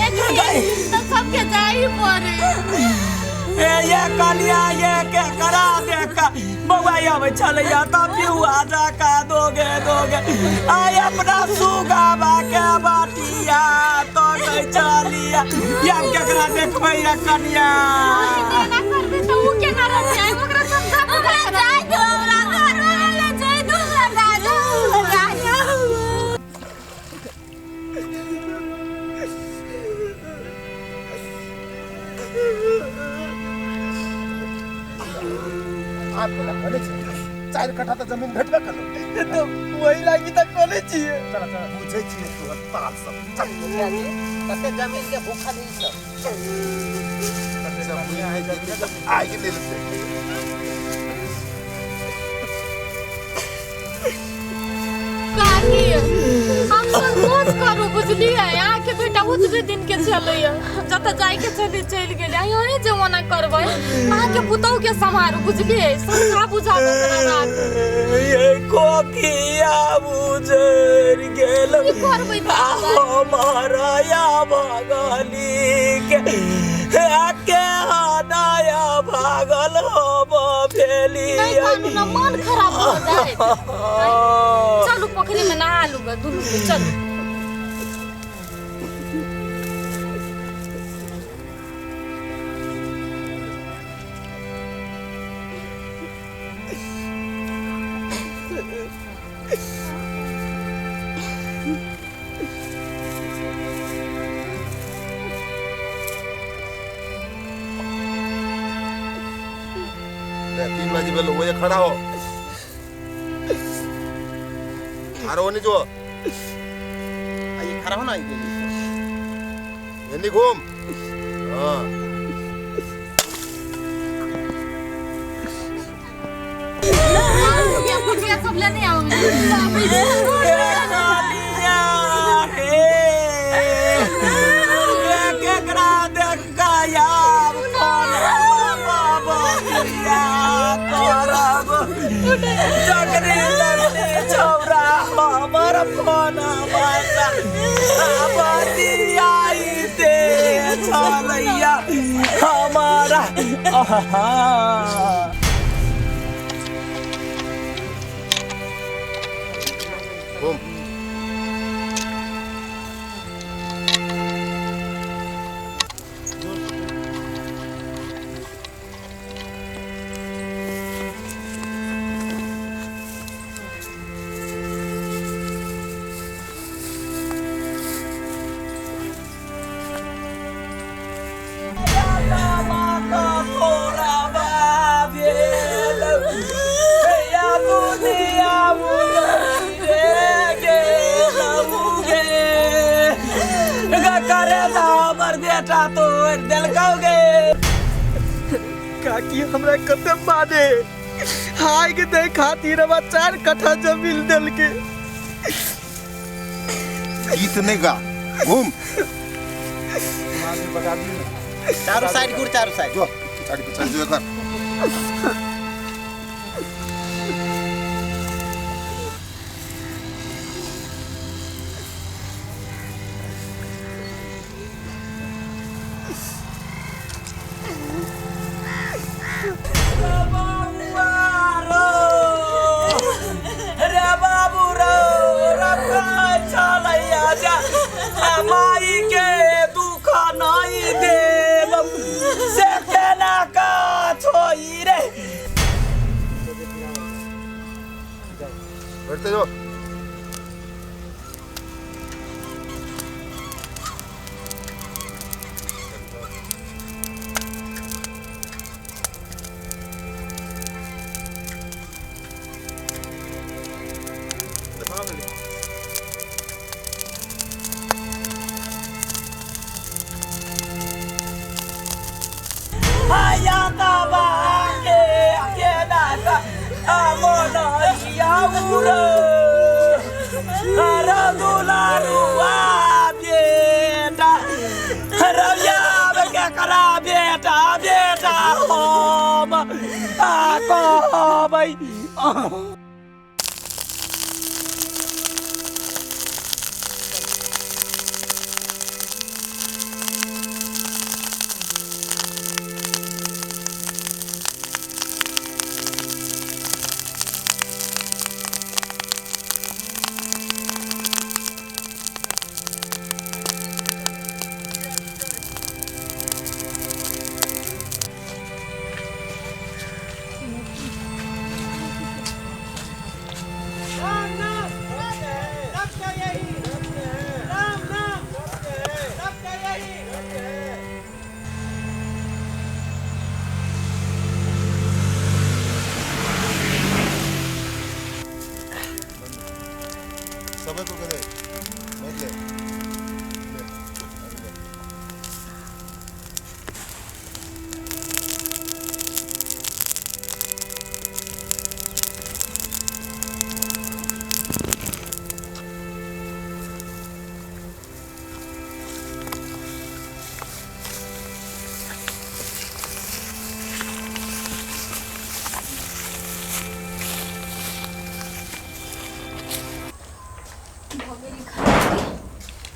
एक तऽ सबके जाही पड़े। ए ये कनिया ये के करा दे का बउआ आबै छलैया तऽ पिहुआ जका दोगे दोगे आइ अपना सुगाबा के बाटिया तकै छलिया। या केकरा देखबै या कनिया? एना करबै तऽ उ केना रहतै? आइ ओकरा समझा बुझा के जाय दो, हमरा घर वाला जाय दो, हमरा जाय दो। आप बोला कहले छी 4 कट्ठा तऽ जमीन भेटबे करलो, तऽ वही लागी तऽ कहले छियै। चल चल, बुझै छियै तोहर ताल सब। चल कते जमीन के भूखल ई सब जमीन है, जमीन तऽ आगि लेलकै। काकी, हम संतोष करू, बुझलियै? अहाँके बेटा ओतबे दिन के छलैया, जतऽ जाइके छलै चलि गेलै। अहीं जमाना करबै, अहाँके पुतहु के सम्हारू, बुझलियै? समझा बुझा कऽ ओकरा राखू। ये कोकिया बुजरि गेल। की करबै तऽ? हमारा या भगली के के हनाया भागल हम भेली। नहि कानू ने, मन खराब भऽ जायत। चलू पोखरि में नहा लू गे दुनू के, चलू। ले, 3 बजे भेलो, ओए खड़ा हो आरो ओने जो। आई खड़ा हो ना, आई गेली। एनी घूम। हाँ कुटिया सब लेने आओ। केकरा देख यार करब? जगनी जगनी छौरा हमर फोन बतियाइते छलैया हमारा। आहा। घूम। हमर बेटा तोड़ देलकौ गे। काकी हमरा कते माने हाय के दे खातिर हमरा 4 कट्ठा जमीन देलके। गीत नहीं गा, घूम। चारू साइड घूर, चारू साइड जो पिछाड़ी पिछाड़ी जो एकर। रे बाबू रो चलैया जा, माई के दुख नहीं देब से केना का छोई रे। बैठते जो। आया बाबा के केना का आमन याउर हर दुलारुआ बेटा रविया के करा बेटा बेटा हम आ कहबै।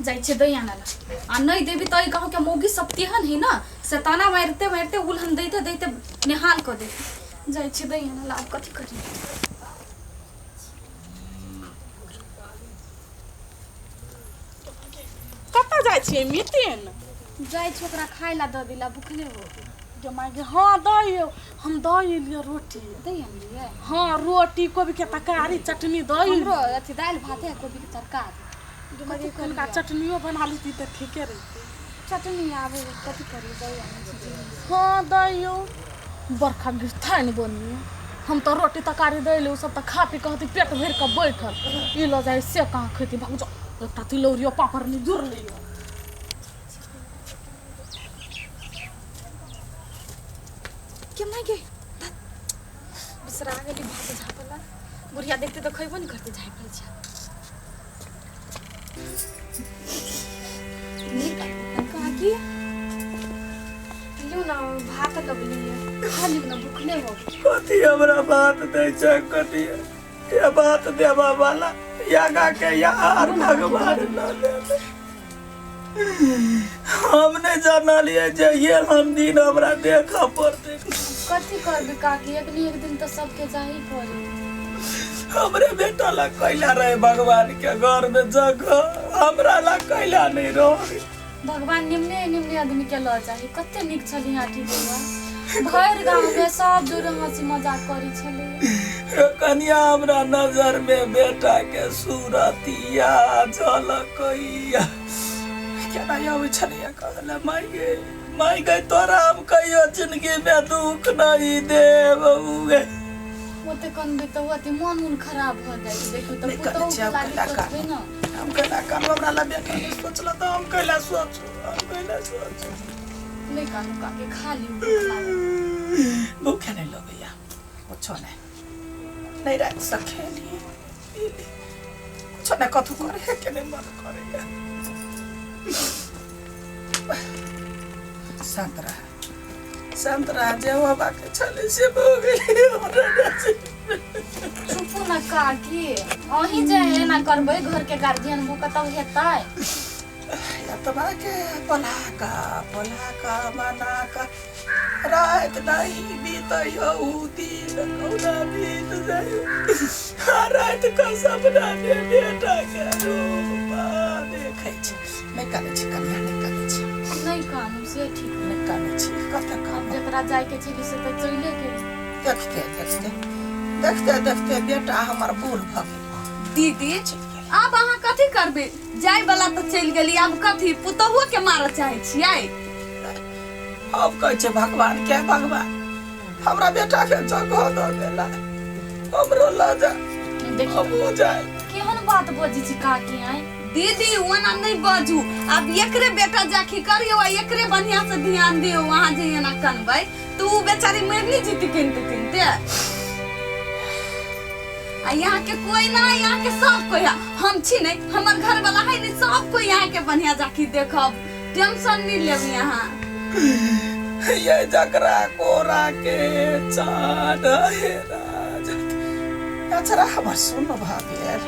जाइ छियै दै आनै ला आ नहि देबी तऽ एहि गाँवके मौगी सब तेहन है ना से ताना मारिते मारिते उलहन दैते दैते नेहाल कऽ देत। जाइ छियै दै आनै ला, आब कथी करी? कतऽ जाइ छियै मितिन? जाइ छी ओकरा खाय ला दऽ दिला, भुखले हो गे माय गे। हाँ दऽ हम दऽ एलियै रोटी। दै आनलियै? हाँ, रोटी कोबी के तरकारी चटनी दऽ हमरो अथी दालि भात है, कोबी के तरकारी। गे माय गे, कनिका चटनियो बना लेती तऽ ठीके रहितै। चटनी आबै कथी करी, दै आनै छी। हाँ दैयौ। बरखा गिरथा ने बनिए, हम तऽ रोटी तरकारी दै ओ सब तऽ खा पी कऽ हती पेट भरि कऽ बैठल, ई लऽ जाइ से कहाँ खैती? भाग जाओ, एकटा तिलौरियो पापड़ नहि जुड़ लियो। के माय गे, बिसरा गेली भात झापला। बुढ़िया देखते तऽ खैबो नहि करते, झापि लै छै। काकी लियौ ने भात लबलियै, खा लियौ ने, भुखले हो। कथी हमरा बात दै छै? कथी ये बात देबा वाला यागा के यार भगवान न देले। हम नहीं जानलियै जे ये हम दिन हमरा देखऽ पड़तै। कथी करबै काकी, एक ने एक दिन तऽ सबके जाही पड़े। हमरे बेटा ला कैला रहे भगवान के घर में जगह, हमरा ला कैला नहीं रहे? भगवान निम्ने निम्ने आदमी के लऽ जाही। कते नीक छली आठी बौआ, भरि गाँव में सब जोरे हंसी मजाक करै छलै। कनिया, हमरा नजर में बेटा के सूरतिया झलकैया। केना आबै छलैया कहले, माय गे माय गे, तोरा हम कहियो जिंदगी में दुख नहीं देब गे। ओते कनबै तऽ ओते मन उन खराब भऽ जाइ छै। देखियौ तऽ नहि करै पुतहु छी, आब लागी कैला सोचबै ने। हम कैला कानू? हमरा ला बेटा नहीं सोचल तऽ हम कैला सोचू? हम कैला सोचू? नहि कानू काकी, खा लियौ, भूख लागल। भूखे नहीं लगैया, कुछो नहीं। नहीं राति से खेली पीली, कुछो नहीं, कथू करे के नहीं मन करैया। शांत रह, शांत रह, जे होबा के छलै से भऽ गेलै हमरा नसीब में। चुपू न काकी, अहीं जे एना करबै घर के गार्जियन भऽ कऽ तब हेतै? एतबा के पलाका पलाका मना का रात नहीं बीतै ऊ दिन कौना बीत जाइ। रात का सपना में बेटा के रूप देखै छी। नहि कानै छी कनिया, नहि कानै छी। नहि कानू से ठीक। नहि कानै छी, कते आब कानू? जकरा जायके छलै से तऽ चलिए गेल। देखते देखते देखते देखते बेटा हमर बूढ़ भऽ गेल। दीदी, चलि गेल। आब अहाँ कथी करबै? जाय वाला तऽ चलि गेली, आब कथी पुतहुओ के मारऽ चाहै छियै? हम कहै छै भगवान के, भगवान हमरा बेटा के जगह दऽ देला, हमरो लऽ जा। देखियौ, हमहूँ जाय। केहन बात बजै छी काकी आइ? दीदी, ओना नहि बाजू। आब एकरे बेटा जाखी करियौ आ एकरे बढ़िया से ध्यान दियौ। अहाँ जे एना कनबै तऽ उ बेचारी मरि नहि जेतै कनिते कनिते? आ यहाँ के कोई ना, यहाँ के सब कोई है। हम छी नहीं, हमर घर वाला है नहीं, सब कोई यहाँ के बढ़िया जाखी देखब, टेंशन नहीं लेब यहाँ। ये जकरा कोरा के चाँद हेरा जात, अचरा हमर सुन भऽ गेल।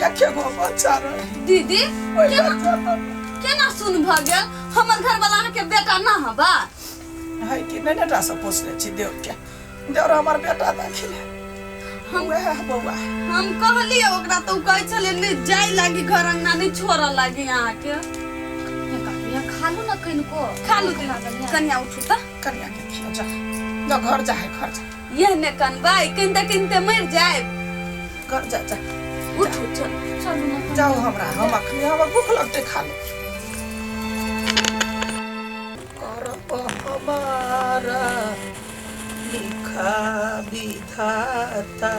एके गो बच्चा रहे। दीदी, ओहि केना बच्चा तऽ केना सुन भऽ गेल? हमर घर वाला अहाँके बेटा ना हबा है कि नहि? नेटा से पोसने छी देव के, देवर हमर बेटा देखिले हम वएह बौआ। हम कहलियै ओकरा तऽ उ कहै छलै नहि जाय लागी, घर अंगना नहि छोड़ऽ लागी अहाँके। हे काकी, अहाँ खा लू ने कनिको। खा लू। भूख लागल है। कनिया, उठू तऽ। कनिया के खियो, जा जा, घर जा है, घर जा। यह ने कनबै, कनिते कनिते मरि जायब। घर जा जा। उठू, चलू। चलू ने कनिया। जाओ, हमरा हम अखनी हमरा भूख लगतै, खा ले। करब हमारा लिखा विधाता,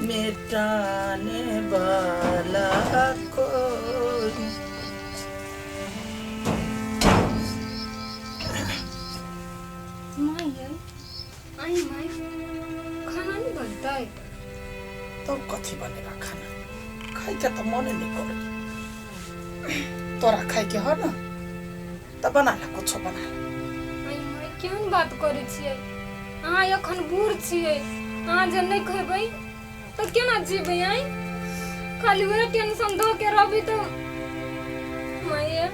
मिटाने वाला कोई। माय यै, आई माय, खाना नहि बनतै? तब कथी बनेबा खाना? खाइके तऽ मने नहि करे। तोरा खाइके ह न तऽ बना ले, कुछो बना ले। आई माय, केहन बात करै छियै अहाँ? एखन बूढ़ छियै अहाँ, जे नहि खेबै तऽ केना जीबै? आइ खाली उहे टेंशन धऽ के रहबै तऽ माये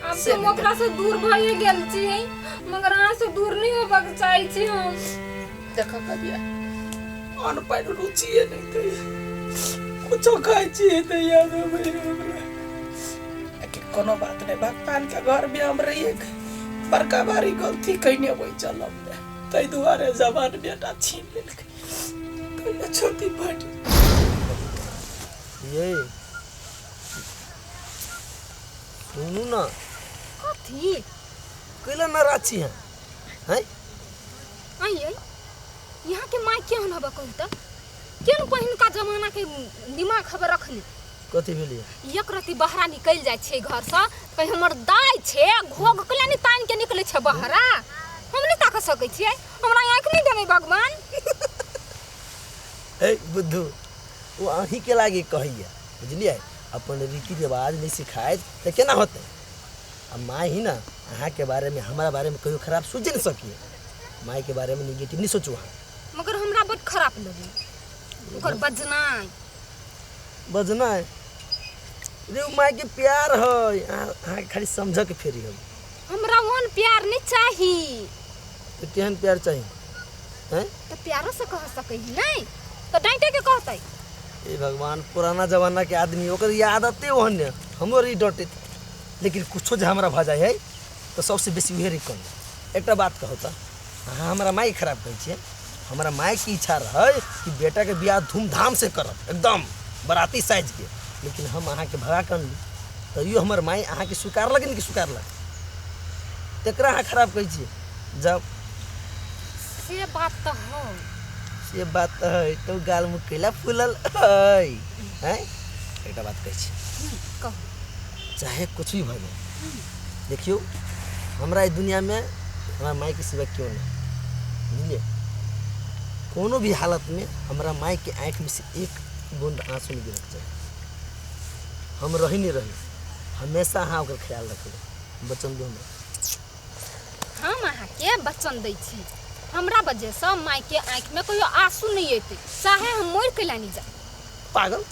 आब तऽ हम ओकरा से दूर भइए गेल छी मगर अहाँ से दूर नहीं होबक चाहै छी हम। देख कनिया, अन्न पानि रुचिए नहि दैए, कुछो खाइ छियै तऽ याद अबैए हमरा। लेकिन कोनो बात नहि, भगवानके घरमे हम रहिए बड़का भारी गलती कयने होइ छलहुँ, ताहि दुआरे जवान बेटा छीन लेलकै, कहिया छाती फाटि। ये सुनू ना। कथी? कैला नाराज छी अहाँ हैं? आइए यहाँ के माय केहन हबे कहू तऽ? केहन पहिनका जमाना के दिमाग हबे रखने? कथी भेलियै? एक रति बहरा निकलि जाइ छै घरसँ, कहीं हमर दाइ छै घोघ कैला नहि तानि के निकलै छै बहरा? हम नहि ताकऽ सकै छियै, हमरा आँखि नहि देबै भगवान। हे बुद्धू, ओ अहीँके लागी कहैया, बुझलियै? अपन रीति रिवाज नहि सिखायत तऽ केना होतै? आ माय ही ना अहाँके बारेमे हमरा बारेमे कहियो खराब सोचि नहि सकिए। मायके बारेमे निगेटिव नहि सोचू अहाँ। मगर हमरा बड खराब लगे ओकर बजनाइ। बजनाइ रे, ओ मायके प्यार है, अहाँके खाली समझऽके फेरी हम। हमरा ओहन प्यार नहि चाही। तऽ केहन प्यार चाही? हैं? तऽ प्यारो से कह सकै ही नहि तऽ डाँटे के कहतै। हे भगवान, पुराना जमाना के आदमी, ओकर ई आदते ओहन ने। हमरो ई डटैत, लेकिन कुछो जे हमरा भऽ जाइ है तऽ सबसँ बेसी उहे रही कन। एकटा बात कहू तऽ, अहाँ हमरा माय खराब कहै छियै? हमरा मायके इच्छा रहै कि बेटाके बियाह धूमधामसँ करब, एकदम बराती साइजके, लेकिन हम अहाँके भगा कऽ अनली, तैयो हमर माय अहाँके स्वीकारलक कि नहि स्वीकारलक? तकरा अहाँ खराब कहै छियै जब से बात तऽ हौ। से बात तऽ है, तऽ गाल मुँह कैला फूलल है? हैं, एकटा बात कहै छी। कहू। चाहे कुछ भी भऽ जाए, देखियौ, हमरा एहि दुनियामे हमरा मायके सिवा केओ नहि, बुझलियै? कोनो भी हालतमे हमरा मायके आँखिमे से एक बूंद आँसू नहि गिरक चाही। हम रही नहि रही, हमेशा अहाँ ओकर ख्याल रखबै, वचन दू हमरा। हम अहाँके वचन दै छी, हमरा वजहसँ मायके आँखिमे कहियो आँसू नहि एतै, चाहे हम मरि कैला नहि जाए। पागल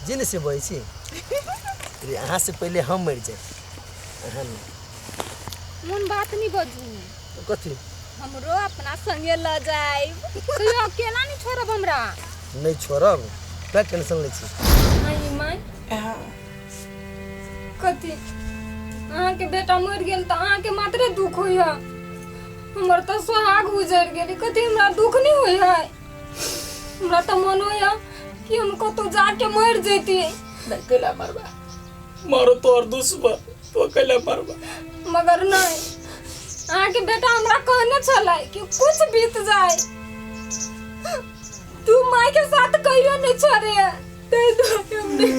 जे नहि से बजै छी रे, अहाँ से पहिले हम मरि जाए, अहाँ नहि। मोन बात नहि बजू। तऽ कथी? हमरो अपना संगे लऽ जाइब, कहियो अकेला नहि छोड़ब हमरा। नहि छोड़ब, तैं टेंशन लै छी। आई माय, कथी अहाँके बेटा मरि गेल तऽ अहाँके मात्रे दुख होइए? हमर तऽ सोहाग उजड़ि गेल, कथी हमरा दुख नहि होइ है? हमरा तऽ मन होइए कि हम कतहु जाके मरि जैती। नहि, कैला मरबा? मरो तोहर दुश्मन, तो कैला मरबा? मगर नहि, अहाँके बेटा हमरा कहने छलै कि कुछ बीत जाए तू माय के साथ कहियो नहीं छोड़े, ताहि दुआरे हम नहि।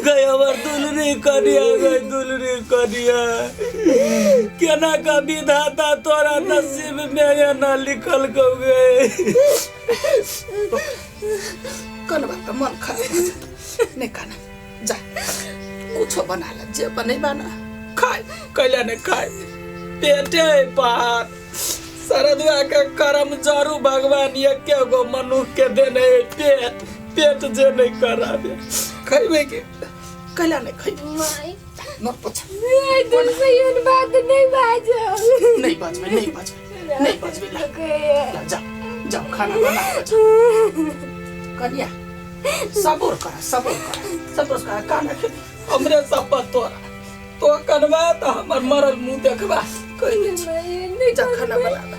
गई हमर दुलरी कनिया, गई दुलरी कनिया, केना का विधाता तोरा नसीब में एना लिखल गौ गे। कनबा तऽ मन खराब भऽ जेतौ। नहि काना, जा कुछो बना ले, जे बनेबा ना खाय, कैला नहि खाय? पेटे है पहाड़। शरदुआ के करम जरू भगवान एके गो मनुख के देने है पेट, पेट जे नहीं कराबे। खैबे के कैला नहि खैबे? माय न पोछ। एहि दिल से एहन बात नहीं बाजब। नहीं बजबे, नहीं बजबे, नहीं बजबे। ला ला, जा जाओ खाना बना जाओ। कनिया, सब्र कर, सब्र कर, सब्र कर। खाना खेबी हमरे सब पर तोरा तो कनबा तऽ हमर मरल मुंह देखबा? कहि नहि छी। जा खाना बनाबा,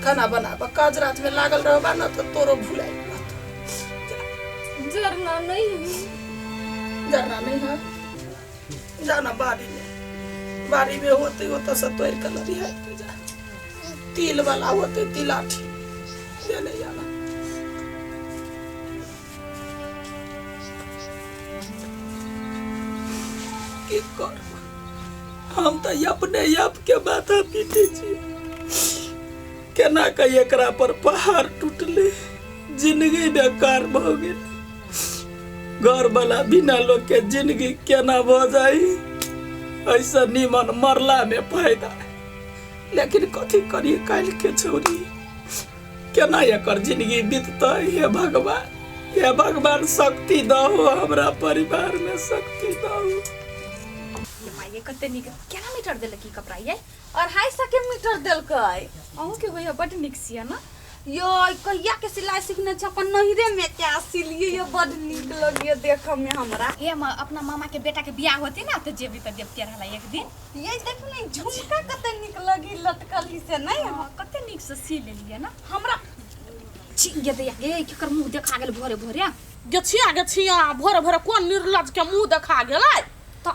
खाना बनाबा। काज रात में लागल रहबा न तऽ तोरो भुलाइ रहतौ। जरना नहीं। जरना नहीं है, जाना बाड़ी में, बाड़ी में होते होते से तोड़ के लड़ी है। जा, तिल वाला होते, तिलाठी ले ले जाना। की करब, हम तऽ अपने आप के माथा पीटे छी, केना के एकरा पर पहाड़ टूटले, जिंदगी बेकार भऽ गेल। घर वाला बिना लोग के जिंदगी केना भऽ जाई? ऐसा नीमन मरला में फायदा। लेकिन कथी करिए, काल्हि के छौरी केना एकर जिंदगी बीततै? हे भगवान। हे भगवान शक्ति दहो हमरा परिवार में शक्ति दहो। ये माय कते नीक केना मीटर देलक ई कपड़ा ये? 250 के मीटर देलकै। अहूँ के होइए बड नीक सिया ना। यो कहिया के सिलाई सीखने छै अपन नहिरे में क्या सिलिए ये बड नीक लगिए देख में हमरा। हे माँ अपना मामा के बेटा के बियाह होती ना तो जेबी तो देवती रहला एक दिन। ये देख ने झुमका कते नीक लगी लटकल ही से नहीं। हाँ, कते नीक से सी लेलिए ना। हमरा छी गे दैया गे केकर मुंह देखा गेल भोरे भोरे। गेछिया गेछिया भोरे भोरे कोन निर्लज के मुंह देखा गेलै?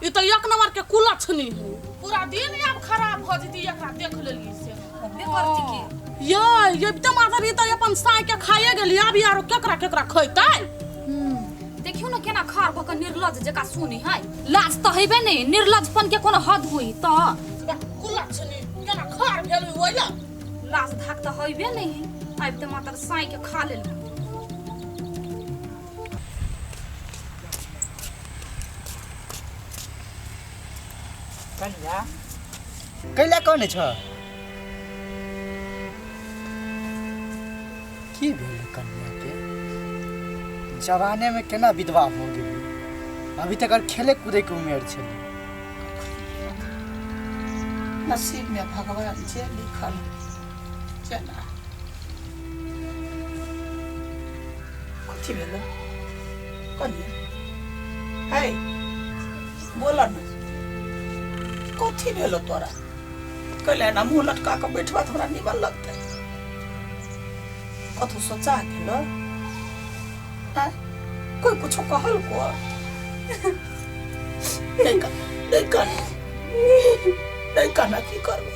ई तो एक नंबर के कुलक्षणी है। पूरा दिन आब खराब हो जेती एकरा देख लेली से। होबे करती की ये ये तो माधर ई तो अपन साय के खाए गेली आब यारो केकरा केकरा खैतै। देखियो ना केना खार भ के निर्लज जका सुनी है। लाज तो हेबे नहीं, निर्लजपन के कोनो हद हुई तो कुलक्षणी केना खार भेल ओइला। लाज धाक तो हेबे नहीं है। आब तो मातर साय के खा लेल। कन्या कैला कौन छ? की भेल कन्या के? जवाने में केना विधवा हो गेली? अभी तक खेले कूदे के उमेर छलै। नसीब में भगवान जे लिखल चला। कथी भेल कन्या? है बोला न कथी भेल तोरा? कैला ना मुँह लटका के बैठबा त हमरा निमन लगतै। कथू सोचा गेल? कोई कुछो कहल को? नहीं नहीं कहना की करबो?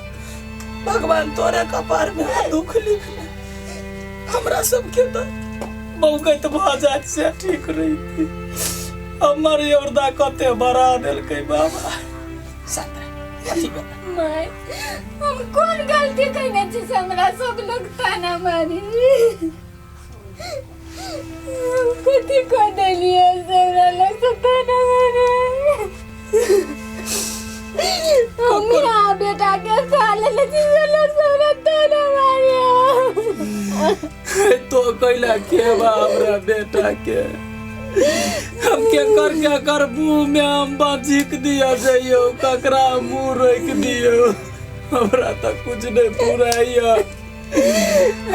भगवान तोरे कपार में दुख लिखले। हमरा सबके तो बौगैत भऽ जात से ठीक रही। हमर योरदा कते बढ़ा देलकै बाबा। सातरा कथी भेल? माय हम कोन गलती कइने छी से हमरा सब लोग ताना मारी? हम कथी कर देलिए से हमरा लोग सब ताना मारे? हम बेटा के खा लेले छी से लोग सब हमरा ताना मारे। तो कैला खेबा हमरा बेटा के? हम के कर के कर मुँह में अम्बा झिक दिया जाइयो, ककरा मुँह रोक दियो। हमरा तो कुछ नहीं पुराइया।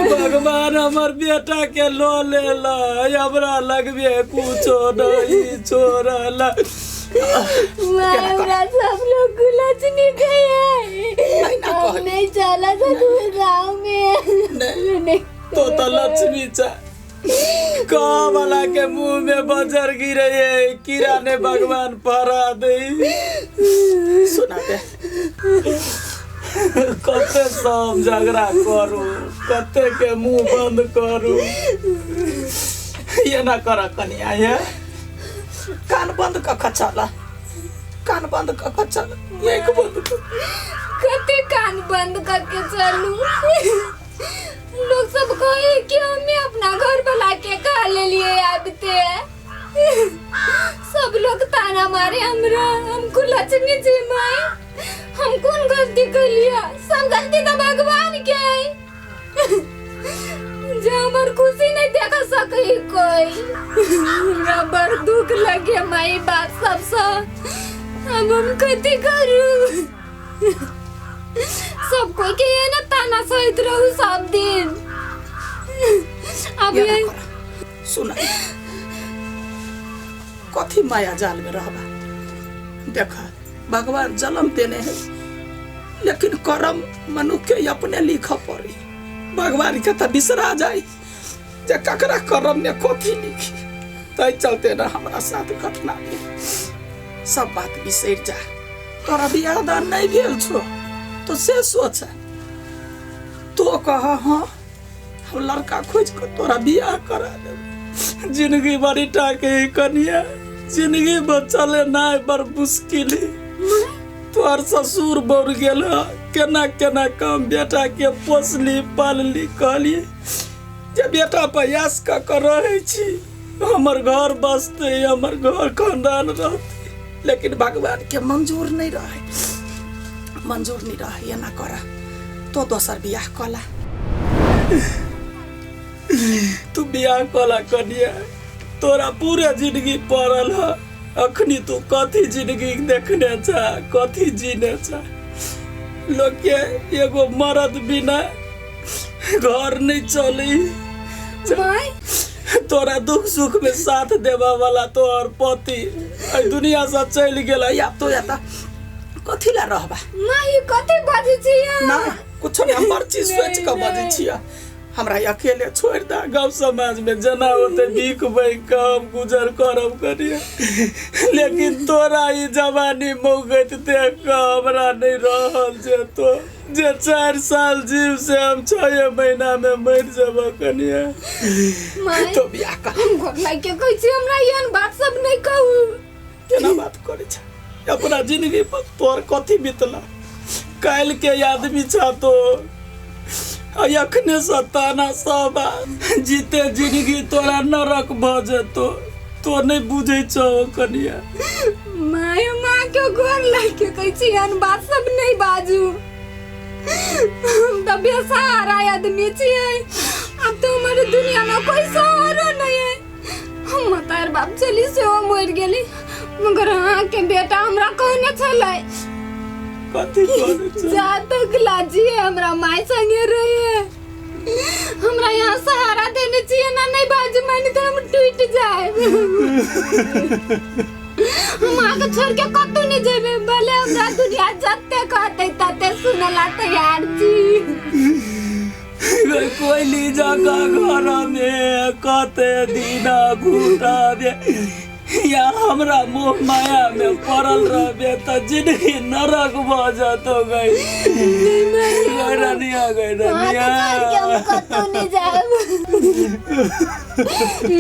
भगवान हमर बेटा के लो लेला, हमरा लगबे कुछो नहीं छोड़ला। हमरा सब लोग कुलचनी गए। हम नहीं चला था दूर गाँव में। नहीं तो लक्ष्मी चा कह वाला के मुंह में बजर गिरे है, कीड़ा ने भगवान परा दे। सुना दे कते सब झगड़ा करू, कते के मुंह बंद करू। ये ना कर कनिया, ये कान बंद क चला, कान बंद क चला, एक बंद कते कान बंद करके चलू। लोग सब कहे कि हमें अपना घर बना के खा ले लिए आबते। सब लोग ताना मारे हमरा। हमको लक्ष्मी जी माई हम कौन गलती कर लिया? सब गलती तो भगवान के है जो हमार खुशी नहीं देखा सके कोई। हमरा बड़ दुख लगे माई बात सबसे। अब हम कथी करू? सब कोई के ये ना ताना सहित रहू सब दिन। अब ये सुना कथी माया जाल में रहबा? देखा भगवान जन्म देने है, लेकिन कर्म मनुष्य के अपने लिख पड़ी। भगवान के तो बिसरा जाए जे ककरा कर्म में कथी लिखी। तै चलते ना हमरा साथ घटना भेल। सब बात बिसरि जा। तोरा बियाह दान नहीं भेल छो तो से सोच। तो कह हाँ हम लड़का खोज के तोरा बियाह करा देब। जिंदगी बड़ी टाके कनिया, जिंदगी बचले ना बड़ मुश्किल। तोहर ससुर बढ़ गेल, केना केना काम बेटा के पोसली पालली। कहली जे बेटा प्रयास क के रहै छी, हमर घर बसते, हमर घर खानदान रहते। लेकिन भगवान के मंजूर नहीं रहे, मंजूर नहीं रहे। एना कर तो दोसर बियाह कला, तू बियाह कला कनिया। तोरा पूरे जिंदगी पड़ल है। अखनी तू कथी जिंदगी देखने छा, कथी जीने छा। लोग के एगो मर्द बिना घर नहीं चली। तोरा दुख सुख में साथ देवा वाला तोहर पति एहि दुनिया से चलि गेल। या तो या कथी ला रहबा? माई कथी बाजै छी ना कुछो नहीं, हम बड़ चीज सोच के बाजै छियै। हमरा अकेले छोड़ि दे, गाँव समाज में जना होते भीख बैग के हम गुजर करब करिए, लेकिन तोरा ई जवानी मौगत देख के हमरा नहीं रहल जेतो। जे 4 साल जीव से हम 6 महीना में मर जब कनिया। तो बियाह कर। हम घर लाइके कहै छी हमरा एहन बात सब नहीं कहू। केना बात करै छै? अपना जिंदगी पर तोर कथी बीतला? काल्हि के आदमी छा तो अखने से ताना सब जीते जिंदगी तोरा नरक भ जेतो। तो नहीं बुझै छौ कनिया। माय माँ के गोर लाइके कहै छी एहन बात सब नहीं बाजू। हम तो बेसहारा आदमी छियै, अब तो हमारे दुनिया में कोई सहारा नहीं है। हम तार बाप चली से मर गेली, मगर अहाँ के बेटा हमरा कहने छलै कथी कहने छलै? जा तक लाजी हमरा माय संगे रहिए, हमरा यहाँ सहारा देने छियै ना नहीं बाजू मानी तो हम टूट जाए। हम आके छोड़ के कतौ नहीं जेबे, भले हमरा दुनिया जते कहते तते सुनला तैयार छी। कोइली जका घर में कते दिना घुटाबे या हमरा मोह माया में पड़ल रहबे त जिंदगी नरक भ जतो गई। रनिया गई रनिया, हम कतौ नहीं जाएब।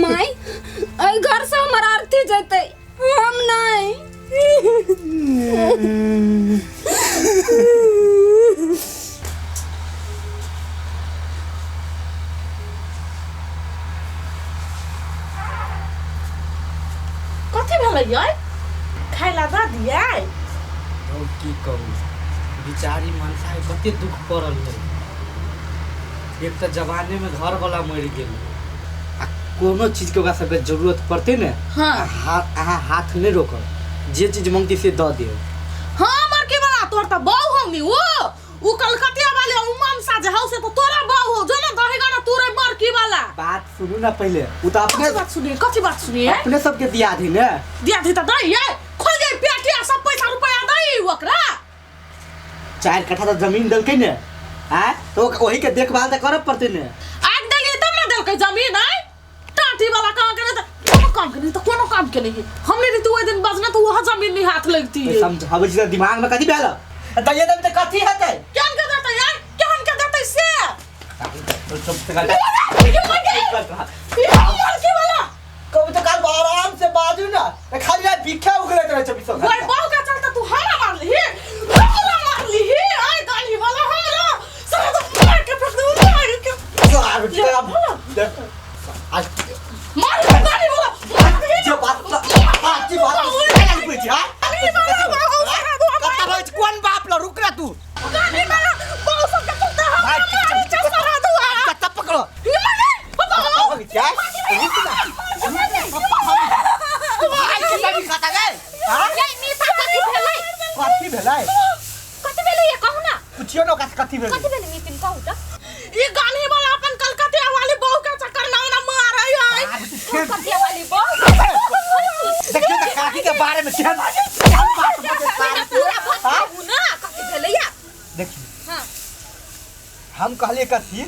माई एहि घर से हमर अर्थी जेतै, हम नहीं। कथी भेलै यै? खाय ला दऽ दियै? हम की कहू, बिचारी मनसा के कते दुख पड़ल है। एक तऽ जवाने में घर वाला मरि गेल, आ कोनो चीज के ओकरा सबके जरूरत पड़तै ने, हाँ। अहाँ हाथ नहीं रोकब, जे चीज मंगती से दऽ दियौ। हाँ मरके वाला तोर तऽ बहू हौ नी, उ कलकतिया वाले उ मनसा जे हौ से तो तोरा बहू हौ, जो ना दही गाना तोरे मरकी वाला। बात सुनू ना पहले, उ तऽ अपने कथी बात सुनिए? कथी बात सुनिए? अपने सबके दिया दी ने। दिया दी तऽ दही यै, खोल दे पेटिया सब पैसा रुपया दही ओकरा। 4 कट्ठा तऽ जमीन देलकै ने, आँय तो वही के देखभाल तऽ करऽ पड़तै ने। आग देलियै तब ना देलकै जमीन। आँय टाटी वाला कहाँ के तऽ कोनो काम के नहीं, तो कोनो काम के नहीं। हमने नहीं तो ओहि दिन बजना तो वह जमीन नहीं हाथ लगती है। समझाबै छी तऽ दिमाग में कथी भेल? दैये देबै तऽ कथी हेतै? केहन के देतै यार? केहन के देतै से? कभी तो काल आराम से बाजू ना, खाली भिक्षा उगलैत रहै छै 20 घंटा। ओइ बहू के चलते तू हमरा मारली, हमरा मारली। आइ गाली वाला हमरा सारा तो मार के फेंक दू, मार के। मार गाली वाला जे बात बात जी बात पूछ हां कत्ता भाई कोन बाप ल रुक रे तू। गाली वाला बहू सब के चलते हमरा मारै छै सारा दू। कत्ता पकड़ो क्या रुक ना भाई के तभी खाता गए। हां मीता कथी भेलै? कथी भेलै? कथी भेलै ये कहू ना। पुछियो ना ओकरा से कथी भेलै? कथी भेलै मितिन कहू त। ई गाली वाला अपन कलकतिया वाली बहू के चक्कर में ना मारै है। कलकतिया वाली बहू देखियो त काकी के बारे में केहन केहन बात बजै पूरा बात कहू ना कथी भेलै या। देखियो हां हम कहलिए कथी,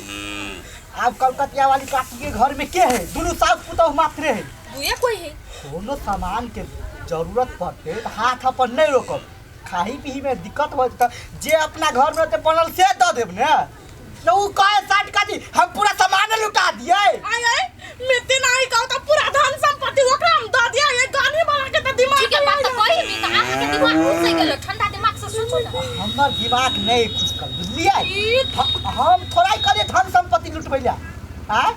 आप कलकतिया वाली काकी के घर में के है? दुनू सास पुतहु मात्रे है, दुए कोई है। कोनो सामान के जरूरत पड़ते त हाथ अपन नहीं रोकब। खाही पीही में दिक्कत हो त जे अपना घर में रहते बनल से दऽ देब ने। न उ कहे साठ काटी हम पूरा सामान लुटा दिए। आय आय मितिन आई कहू त पूरा धन संपत्ति ओकरा हम दऽ दिया। ये गाली वाला के त दिमाग ठीक है बात त कही भी त अहाँ के दिमाग घुस गेल, ठंडा दिमाग से सोचू ना। हमर दिमाग नहीं खुसकल बुझलियै। हम थोड़ा ही कहलिए धन संपत्ति लुटबै ला। आँ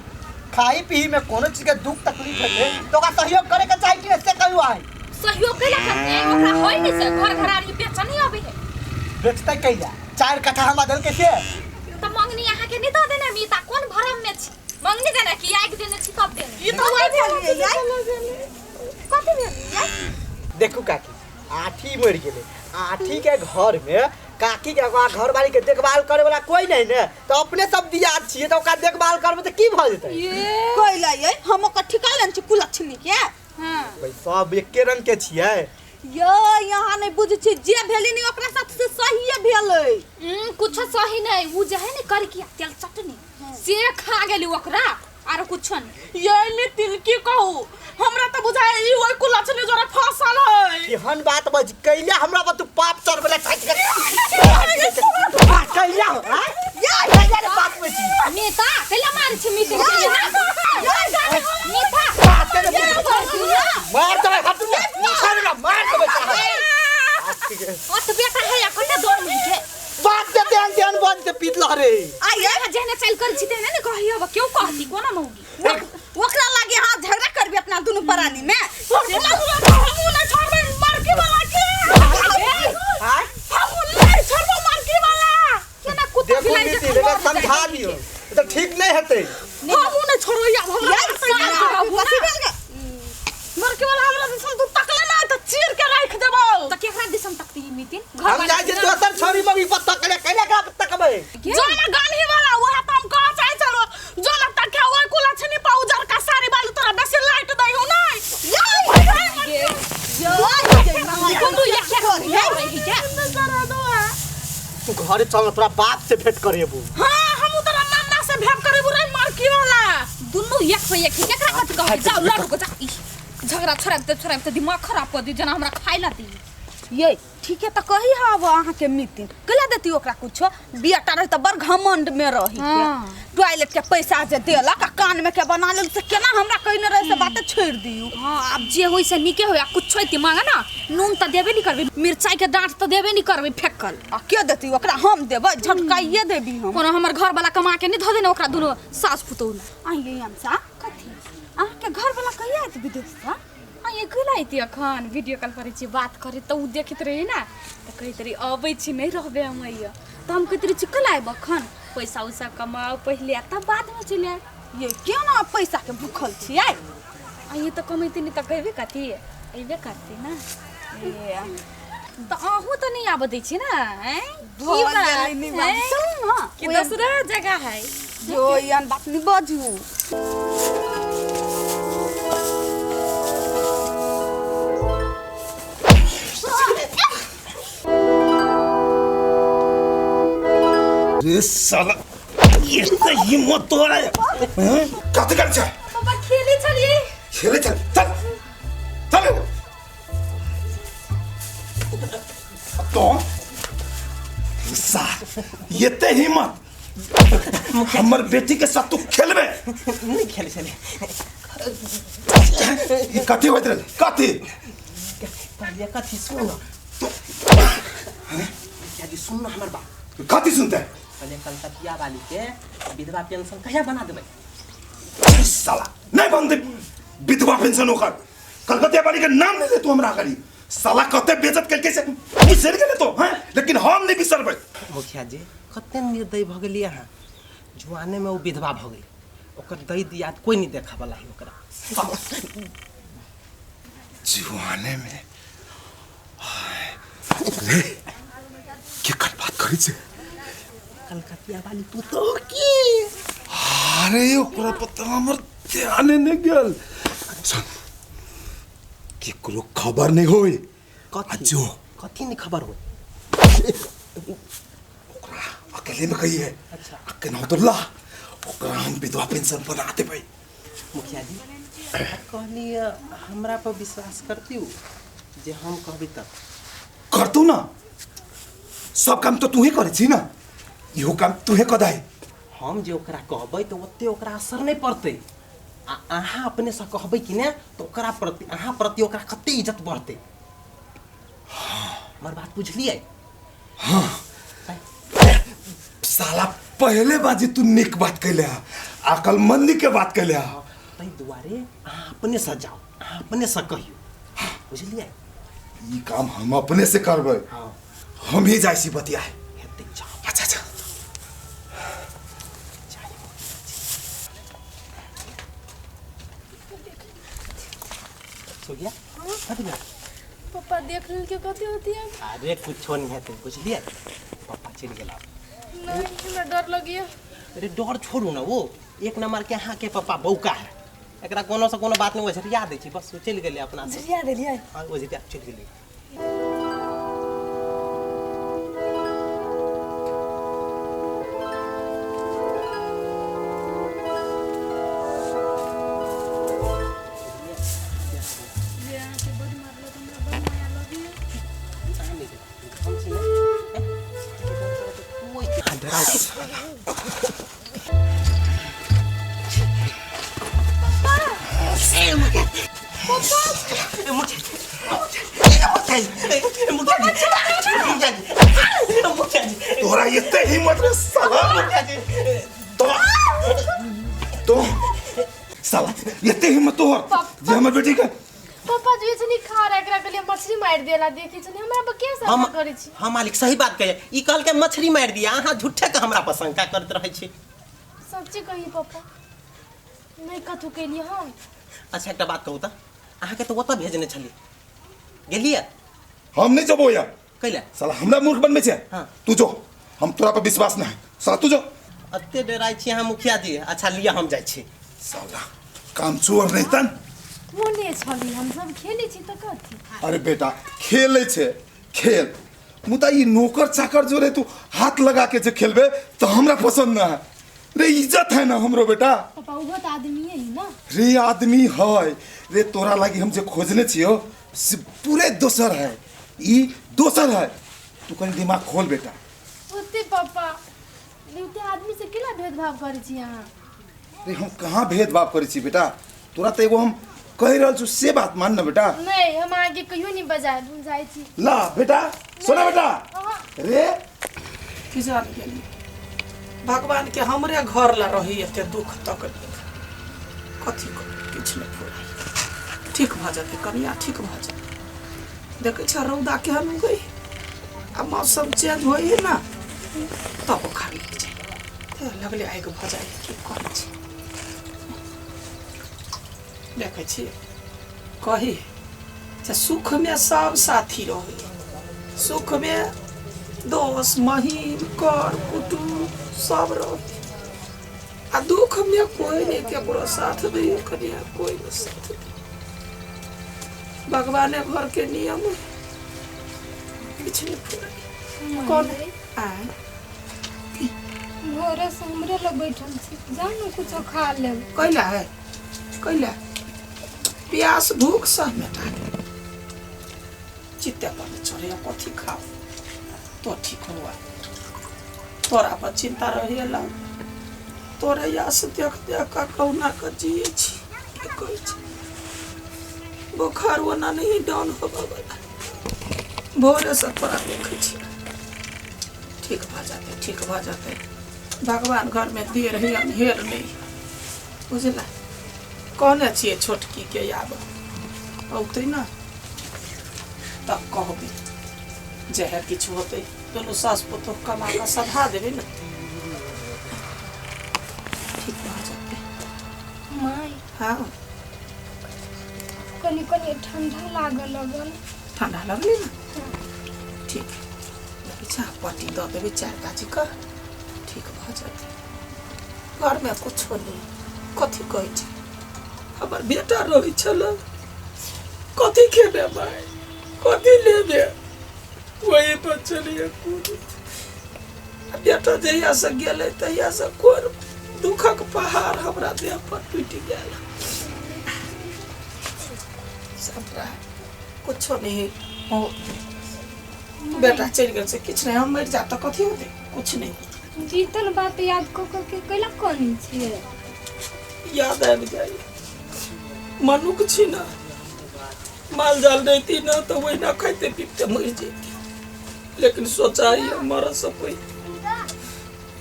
खाई पी में कोनो चीज के दुख तकलीफ हेतै त ओकरा सहयोग करे के चाही कि नहीं से कहू। आइ सहयोग कैला करते ओकरा होय नहीं से घर घरारी बेचऽ नहीं अबै है। बेचतै कैला? 4 कट्ठा हमरा देलकै से त मंगनी अहाँ के नहीं दऽ देने मीता, कोन भरम में छी? मंगनी देना कि आइक देने छी तब देने ई तो कथी भेलियै यै? कथी भेलियै देखू काकी आठी मरि गेलै। आठी के घर में काकी के घर वाली के देखभाल करे वाला कोई नहीं ने, तो अपने सब दियाद छियै तऽ ओकरा देखभाल करबै तऽ की भऽ जेतै? कैला यै हम ओकर ठिका लेने छी कुलक्षणी के। हां भाई सब एके रंग के छियै। यो यहाँ नहीं बुझै छी जे भेली नहीं ओकरा साथ से सहिए भेलै। कुछ सही नहीं उ जे है ने करकिया तेल चटनी से खा गेली ओकरा आरो कुछ नहीं। ये मितिन की कहू हमरा त बुझाय ई ओइ कुलक्षणी जोरे फसल है। केहन बात बज कैला हमरा पर तू पाप चढ़बले छाइत के कैला हां या कैला रे बात बजी नेता कैला मार छी मितिन के नेता मार तबे हटू ना छोड़ ना मार तबे ओ त बेटा है या कते दौड़ में के बात दे ध्यान ध्यान बंद से पीत लह रे। आइए जेने चल कर छी तेने ने कहियो अब क्यों कहती कोना मौगी ओकरा लागे हां झगड़ा करबी अपना दुनू प्राणी में। हमू नहीं छोड़बै मारकी वाला के। हां हमू नहीं छोड़बै मारकी वाला केना कुत्ता देखो खिलाई नीति एकरा समझा दियो त ठीक नहीं हेतै। हमू नहीं छोड़बै अब हमरा कथी भेल गे? मारकी वाला हमरा दिसन तू तकले ना त चीर के राख देबौ। त केकरा दिसन तकती मितिन? हम जाइ छी दोसर छोरी मम्मी पर तकले कैला एकरा पर तकबै? जो ना गान्ही वाला वह त हम कह चाहे चलो जो ना तके ओइ कुलक्षणी पा उजर का सारी बालू तोरा बेसी लाइट दैहो नहीं। कुंडू या क्या रही क्या तू घरे चल तोरा बाप से भेंट करेबू। हां हम तोरा मामा से भेंट करेबू रे मारकी वाला। दुनू एक पे एक केकरा कथि कहबी? जाओ लड़ू को जा झगड़ा छोड़ाबते छोड़ाबते दिमाग खराब कर दी जना हमरा खाइ ला दी। ये ठीक है त कही हब अहाँ के मितिन कैला देती ओकरा कुछो? बेटा रही त बड़ घमंड में रही टॉयलेट के पैसा जे देलक आ कान में के बना लेल से केना हमरा कहने रहे से बात छोड़ दियो। हां अब जे होई से नीके होई आ कुछो इति मांगा ना नून त देबे नहीं करबे मिरचाई के डांट त देबे नहीं करबे फेकल आ के देती ओकरा? हम देबै झटकाइए देबी हम। कोनो हमर घर वाला कमा के नहीं धो देने ओकरा दुनो सास पुतोह ला। आइए हमसा कथी अहाँ के घर वाला कहिया आयत विदेश से? आइए कहिया अयती अखन वीडियो कॉल करै छी बात करे त उ देखैत रही ना त कहैत रही अबै छी नहीं रहबे हम अइया त हम कहैत रही छी कल आयब अखन पैसा उसा कमाओ पहिले आ तब बाद में चलि आयब। ये क्यों ना पैसा के भूखल छियै? आइए त कमैती नहीं त कहबे कथी अइबे करती ना। ये त अहूँ त नहीं आबऽ दै छी ना? हैं की भऽ बात गेलै नी बात। हैं? चलू ना कि दोसरा जगह है जो एहन बात नहीं बाजू। रे साला ये तो हिम्मत तोरा है कथी कर छै? पापा खेले छलिए। खेले चल चल चल तो सा ये ते हिम्मत हमर बेटी के साथ तू खेलबे? नहीं खेले छले। ई कथी होइत रहलै? कथी पहले कथी सुन तो मुखिया जी सुन हमर बात। कथी सुनते? पहले कलकतिया वाली के विधवा पेंशन कहिया बना देबै? साला नहीं बनते विधवा पेंशन ओकर कलकतिया वाली के नाम नहीं ले तू हमरा करी साला कते बेइज्जत करके से बिसर गेले तो हैं लेकिन हम नहीं बिसरबै। मुखिया जी कते निर्दयी भ गेलियै अहाँ। जुआने में वो विधवा भ गेलै ओकर दई दियाद कोई नहीं देखा वाला है ओकरा। जुआने में रे केकर बात करै छै? कलकतिया वाली पुतोह की। अरे ओकरा पता हमर ध्याने नहीं गेल। सुन केकरो खबर नहीं होई। कथी जो कथी नहीं खबर होई? ओकरा अकेले में कही है। अच्छा केना तो ला ओकरा हम विधवा पेंशन बना देबै। मुखिया जी कहली हमरा पर विश्वास करती हो जे हम कहबी तब करतू ना? सब काम तो तू ही करे छी ना इहो काम तू ही कदाई। हम जे ओकरा कहबै तो ओते ओकरा असर नहीं पड़तै आ अहाँ अपने से कहबै कि ने तो ओकरा प्रति अहाँ प्रति ओकरा कते इज्जत बढ़तै। हमर बात बुझलियै? हाँ साला पहले बाजी तू निक बात कैले अकलमंदी के बात कैले। ताहि दुआरे अहाँ अपने से जाओ अहाँ अपने से कहियो बुझलियै? ई काम हम अपने से करबै। हाँ हम ही जाइ छी बतियाए। हेतै जाओ। अच्छा अच्छा सुगिया कथी भेल? पप्पा देख लेल के कथी होती है? अरे कुछो नहीं हेतै, बुझलियै? पप्पा चलि गेला। नहीं, हमरा डर लगिया। अरे डर छोड़ू ना, वो एक नंबर के अहाँ के पप्पा बौका है, एकरा कोनो से कोनो बात नहीं ओझरिया दै छै, बस चलि गेलै अपना से। झरिया देलियै? हाँ, ओझरिया चलि गेलै। जे अहाँके बड मारलक, हमरा बड माया लगैया। अहाँ नहि जेबै, हम छी ने। कोइ अहाँ डराउ। तोरा एते हिम्मत रे साला, तो तो साला एते हिम्मत तोहर जे हमर बेटी के। पापा जी छनी खा रहा, एकरा के लिए मछली मारि देला देखी छनी, हमरा पर के हम शंका करै छी? हाँ मालिक, सही बात कहिए। ई कहलकै मछली मारि दिया, अहाँ झूठे के हमरा पर शंका करैत रहै छी। सच्ची कही पापा, नहीं कथू केलिए हम। अच्छा एकटा बात कहू तऽ, अहाँके तऽ ओतऽ भेजने छली, गेलियै? हम नहीं जबो यार। कैला? साला हमरा मूर्ख बनबै छै। हाँ। तू जो, हम तोरा पर विश्वास नहीं है साला, तू जो। एते डराइ छी अहाँ मुखिया जी? अच्छा लिअ, हम जाइ छी। साला काम चोर नहीं तन। कोने छली, हम सब खेले छी तऽ कथी? अरे बेटा खेले छै खेल, मुदा ई नौकर चाकर जो रे तू हाथ लगा के जे खेलबे तो हमरा पसंद ना है रे। इज्जत है ना हमरो बेटा। पापा उहो तऽ आदमीए है ना। रे आदमी है रे, तोरा लागी हम जे खोजने छियो से पूरे दोसर है, ई दोसर है। तू कनी दिमाग खोल बेटा। ओते पापा ओते आदमी से केना भेदभाव करै छी अहाँ? रे हम कहाँ भेदभाव करै छी बेटा? तोरा तऽ एगो हम कहि रहल छु से बात मान ना बेटा। नहीं, हम अहाँके कहियो नहीं बजायब, हम जाइ छी। ला बेटा, सोना बेटा रे। की जान गेली भगवान के हमरे घर ला रही एते दुख तकलीफ, कथी करू, किछु नहि फुराइ। ठीक भऽ जेतै कनिया, ठीक भऽ जेतै। देखै छ रौदा केहन उगै आ मौसम चेंज होइ है ना, तब बोखार लागि जाइ, लगले आगि भऽ जाइ। की करै छी, देखै छी कही जे सुखमे सब साथी रहै, सुखमे दोस्त महीन कर कुटुम्ब सब रहै, आ दुखमे कोइ नहि केकरो साथ दै कनिया, कोइ नहि साथ दै। भगवाने घरके नियम है, किछु नहि फुराइ। कोन आय? भोरे से हमरे लग बैठल छी, जाउ ने कुछो खा लेब। कैला है, कैला प्यास भूख सब मेटा गेल, चित्ते पर नहि चढ़ैया कथी खाउ तो ठीक हुआ। तोरा पर चिंता रहिए ला, तोरे आस देख देख कऽ कहुना कऽ जियै छी। की कहै छी, बोखार ओना नहीं डाउन होबऽ वाला, भोरे से तोरा देखै छी। ठीक भऽ जेतै, ठीक भऽ जेतै। भगवान घरमे देर है अन्हेर नहीं, बुझला? कहने छियै छोटकी के आब औतै ना तब कहबै, जहे किछु होतै दुनू सास पुतोह कमा कऽ सधा देबै ने, ठीक भऽ जेतै। माय। हाँ। कनी कनी ठंडा लागऽ लगल। ठंडा लगलै ने? ठीक देखै छ, पट्टी दऽ देबै 4 बाजी कऽ, ठीक भऽ जेतै। घरमे कुछो नहि, कथी कहै छै, हमर बेटा रहै छलै, कथी खेबै माय, कथी लेबै, वही पर चलिए कूद। आ बेटा जहियासँ गेलै तहियासँ कोन दुखक पहाड़ हमरा देह पर टूटि गेल। सबटा कुछो नहीं हो, बेटा चलि गेल से किछु नहि, हम मरि जा तऽ कथी होतै? कुछ नहि होतै। बीतल बात याद कऽ कऽ के कैला कनै छियै? याद आबि जाइ, मनुख छी ना, माल जाल रहती ना तो वही ना खाते पीते मर जैती, लेकिन सोचा मर से पहिले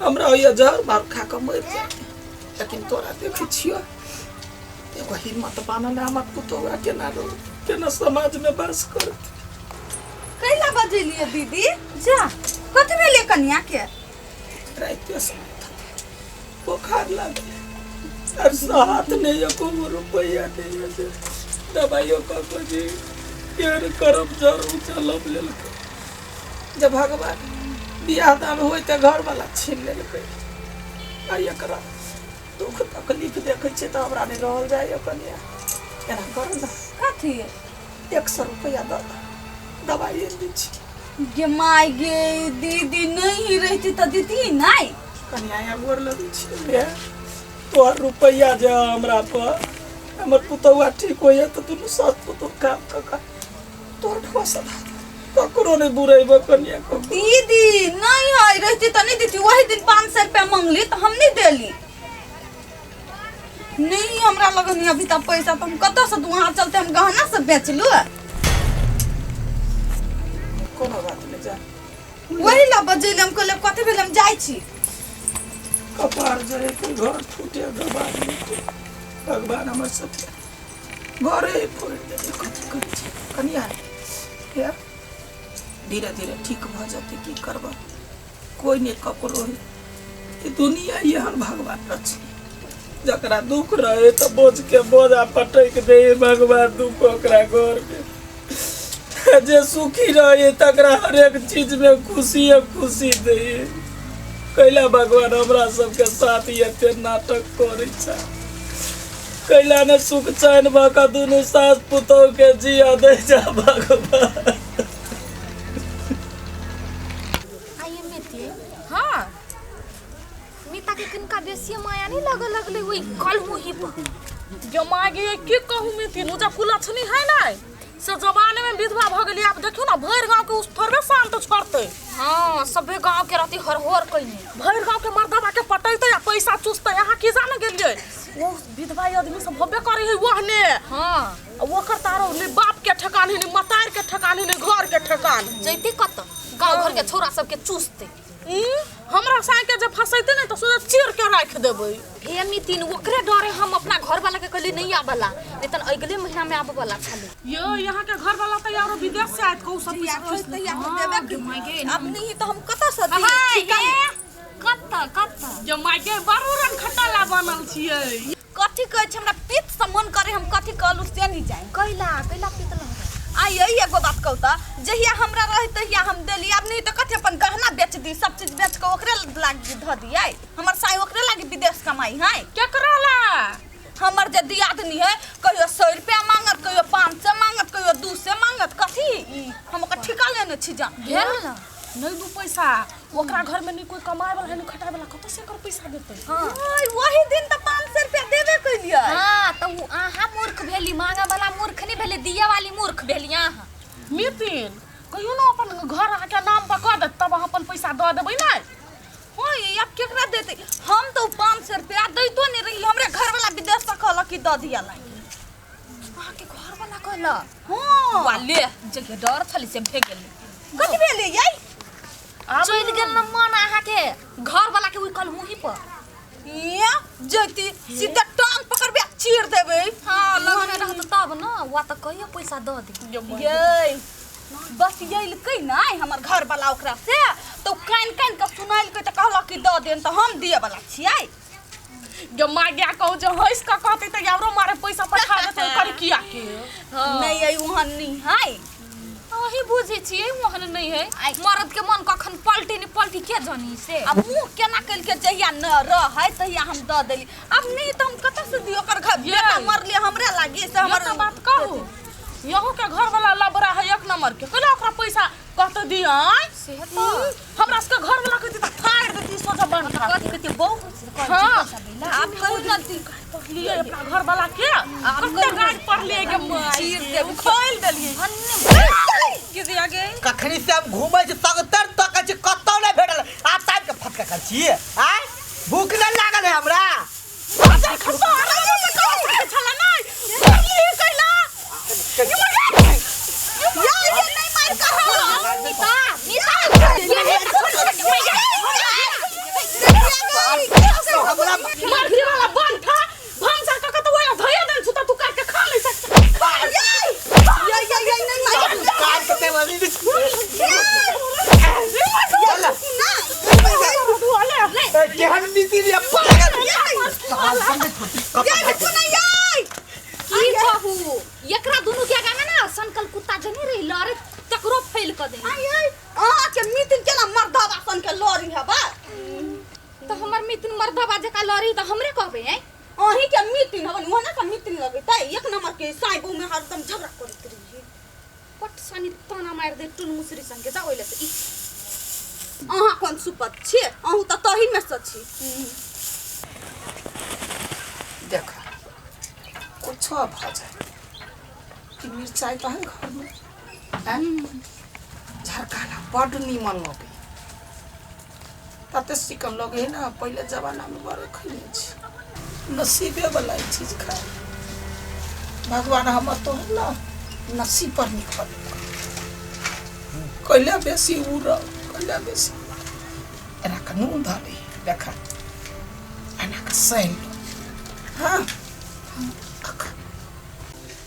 हमरा होइए जहर मार खा कऽ मरि जाती, लेकिन तोरा देखै छियौ एगो हिम्मत बान्हल है, हमर पुतोहुआ केना रहत, केना समाजमे वास करत। कैला बजेलियै दीदी? जा, कथी भेलै कनिया के? राइते से बोखार लागल, और हाथ नहीं एको रुपया नहीं है। दबाइयो कऽ कऽ जी केहन करब जरूर चलब लेलकै जे भगवान बियाह दान होय तऽ घरवला छीन लेलकै आ एकरा दुख तकलीफ देखै छियै तऽ हमरा नहि रहल जाइए कनिया एना करू ने कथी 100 रुपैआ दऽ दऽ दबाइ आनि दै छी गे माय गे दीदी नहीं रहती तऽ दीदी नहीं कनिया यहाँ गोर लगै छी रे तोहर रुपैआ जे हमरा पर हमर पुतौआ ठीक होइए तऽ दुनू सास पुतौह काम कऽ कऽ तोहर ढोआ सधा ककरो नहि बुरेबो कनिया ककरो दीदी नहीं है रहती तो नहीं देती वही दिन 500 रुपया मांगली तो हम नहीं देली नहीं हमरा लगन है अभी तक पैसा तो हम कतऽ से दू वहाँ चलते हम गहना सब बेचलू कोनो बात नहि जा वही ला बजेली हम कहले कथी भेल हम जाइ छी कपार जरे के घर फूटे भगवान भगवान हमर सबके घरे फोड़ि देबै कथी करै छै कनिया हे धीरे धीरे ठीक भऽ जेतै की करबै कोइ नहि ककरो है ई दुनिया एहन भगवान रचने जकरा दुख रहे तऽ बोझ के बोझा पटकि दे भगवान दुख ओकरा घरमे जे सुखी रहे तकरा हरेक चीजमे खुशिये खुशी दे कैला भगवान हमरा सबके साथ एते नाटक करै छै कैला ने सुख चैन भऽ कऽ दुनू सास पुतोह के जिया दै जा भगवान आइए मिती हाँ मीता के किनका बेसी माया नहीं लगे लगले ओई कल मुही पर गे माय गे की कहू मिथिन ओ जब कुलक्षणी है ना से जमाने में विधवा भऽ गेली आब देखियौ ना भरि गाँव के उस थोड़बे शांत छोड़तै हाँ सभे गांव के रहती हर होर कइने भरि गाँव के मर्दबा के पटैतै आ पैसा चूसतै अहाँ की जाने गेलियै ओ विधवा आदमी सब होबे करै है ओहने हाँ आ ओकर तारो ने बाप के ठेकान है ने मतार के ठेकान है ने घर के ठेकान है। जैते कत गांव घर के छोरा सबके चूसते हमरा साँके जे फसैते ने तऽ सोझे चीर के राखि देबै हे मितिन ओकरे डरे हम अपना घर वाला के कहली नहीं आबला नहीं तन अगले महीना में आबे वाला छले यो यहाँ के घर वाला तऽ यारो विदेश से आयत कहू सब जहिया पैसा होई तहिया हम देबे के अब नहीं तो हम कतऽ से दियै हाय ठीका हे कत कत जे मायके बड़ो रंग खटाला बनल छियै कथी कहै छै हमरा पित्त से मन करे हम कथी कहलू से नहीं जाए कैला कैला पीतल आ यही एगो बात कहू तऽ जहिया हमरा रहे तहिया हम देली अब नहीं तऽ कथी अपन गहना बेच दी सब चीज बेच के ओकरे लागी धऽ दियै हमर साई ओकरे लागी विदेश कमाई है केकरा ला हमर जे दियादनी है कहियो 100 रुपया मांगत कहियो 500 मांगत कहियो 200 मांगत कथी ई हम ओकर ठिका लेने छी जा भेल ना नहीं दू पैसा ओकरा घर में नहीं कोई कमाए वाला है नहीं खटाए वाला कतऽ से एकर पैसा देतै हाँ ओय, वही दिन तऽ 500 रुपया देबे कैलियै हाँ तो उ अहाँ मूर्ख भेली मांगे वाला मूर्ख नहीं भेली दिया वाली मूर्ख भेली अहाँ नितिन कहियो ना अपन घर अहाँके नाम पर कऽ देत तब अहाँ अपन पैसा दऽ देबै ने हाँ ये अब केकरा देते हम तो 500 रुपया दैतो नहीं रही हमरे घर वाला विदेश से कहलक कि दऽ दिया लागी अहाँ के घर वाला कहलक हाँ वाले जगह डर छली से भेग गेली कथी भेलै यै चलि गेल न मन अहाँ के घर वाला के ओइ कल मुही पर या जैती सीधा टांग पकड़बे आ चीर देबै हाँ लगने रहत तब न वा तऽ कहियो पैसा दऽ दे यै बस यलकै नहि हमर घर वाला ओकरा से तऽ कान कान के सुनाइलकै तऽ कहलक कि दऽ देन तऽ हम दिअ वाला छियै गे माय गे कहू जे हँसि कऽ कहतै तऽ आरो मारे पैसा पठा देतै ओकर किया के नहि यै ओहन नहि है अहीं बुझै छियै ओहन नहि है मर्द के मन कखन पलटी नहि पलटी के जानी से आ मुँह केना केलकै जहिया न रहै तहिया हम दऽ देली अब नहि तऽ हम कतऽ से दियौ ओकर घर यै। बेटा मरले हमरे लागी से हमर हमर बात कहू यहू के घर वाला लबरा है एक नंबर के कैला ओकरा पैसा कहते दिया से तऽ हमरा सबके घर वाला कहती तऽ फाड़ देती सोझा बन कथी कहती बहु कहै छै हाँ। पैसा दैला आब कहू न दी पढ़लिए अपना घर वाला के कते गाड़ी पढ़लिए के चीर देब। खोल देलिए के दिया गे कखनी से हम घूमै छी सगतर तकै छी कतौ नहि भेटल आब ताकि के फटका कर छी आय भूख नहि लागल है हमरा या ये नहीं मार कर मीता मीता हमरा मर्जी वाला बन था भनसा कऽ के तऽ ओहि धैया देल छु तऽ तू काटि के खा नहि सकत या या या नहीं मार काट के ते ए, केहन नीति रे पागल की कहू एकरा कुत्ता जे नहीं रही लड़े तकरो फैल क दे। आई आई अहाँ के मितिन केना मर्दवा सन के लड़ी हबा? तो हमर मितिन मर्दवा जका लड़ी त हमरे कहबे हैं? अहीं के मितिन हवन ओहना का मितिन लगतै एक नंबर के साइबो में हरदम झगड़ा करैत रही। पट सनी ताना मार दे टुन मुसरी संगे जा ओइले से। अहाँ कोन सुपत छी? अहूँ त तही में से छी। देख कुछ भ जाए कि मिरचाई तो है घर में झरकाला बड नीमन लगे तते चिकन लगे है ना। पहले जमाना में बड़े खैले छी नसीबे वाला चीज खाए भगवान हमर तो है ना नसीब पर निकल कैला बेसी उड़ कैला बेसी एना के नून धरी देखा एना के सैन। हाँ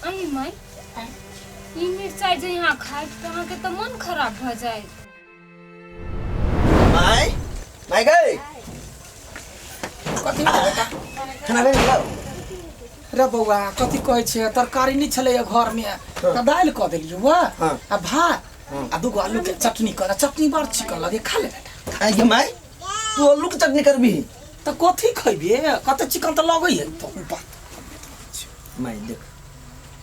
अई माई ई मिरचाई जे यहाँ खाए त अहाँ के त मन खराब भ जाए। माई माई गई कथी बेटा खाना भेल गेलौ? रे बौआ कथी कहै छै तरकारी नहीं छलै घर में त दालि क देलियै वाह आ भात आ दूगो आलू के चटनी कर चटनी बड़ चिकन लगे खा ले बेटा। आई गे माई तू आलू के चटनी करबी त कथी खइबे? कते चिकन त लगै है तो बात। माई देख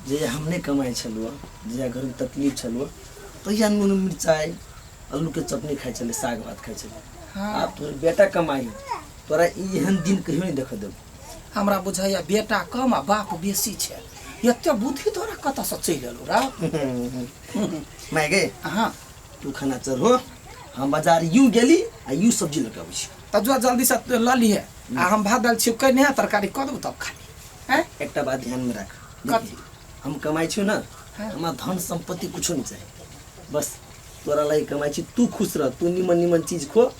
जे हमने कमाई छलुआ जे घर में तकलीफ छलुआ तहिया नून मिरचाई आलू के चटनी खाइ छलै साग भात खाइ छलै। आब तोर बेटा कमाई तोरा एहन दिन कहियो नहीं देख देब। हमरा बुझाइया बेटा कम आ बाप बेसी छै एते बुद्धि तोरा कतऽ से चलि एलौ रा? माय गे हाँ तू खाना चढ़ो हम बाजार यूं गेली आ यूं सब्जी लऽ के अबै छी। त जो जल्दी से लऽ लिहे आ हम भात दालि छिपकै नहि तरकारी कऽ देबौ तब खा ली। हैं एकटा बात ध्यान में राख कथी? हम कमाई छी ना हमरा धन संपत्ति कुछो नहीं चाही बस तोरा लागि कमाई छी तू खुश रह तू निमन निमन चीज खो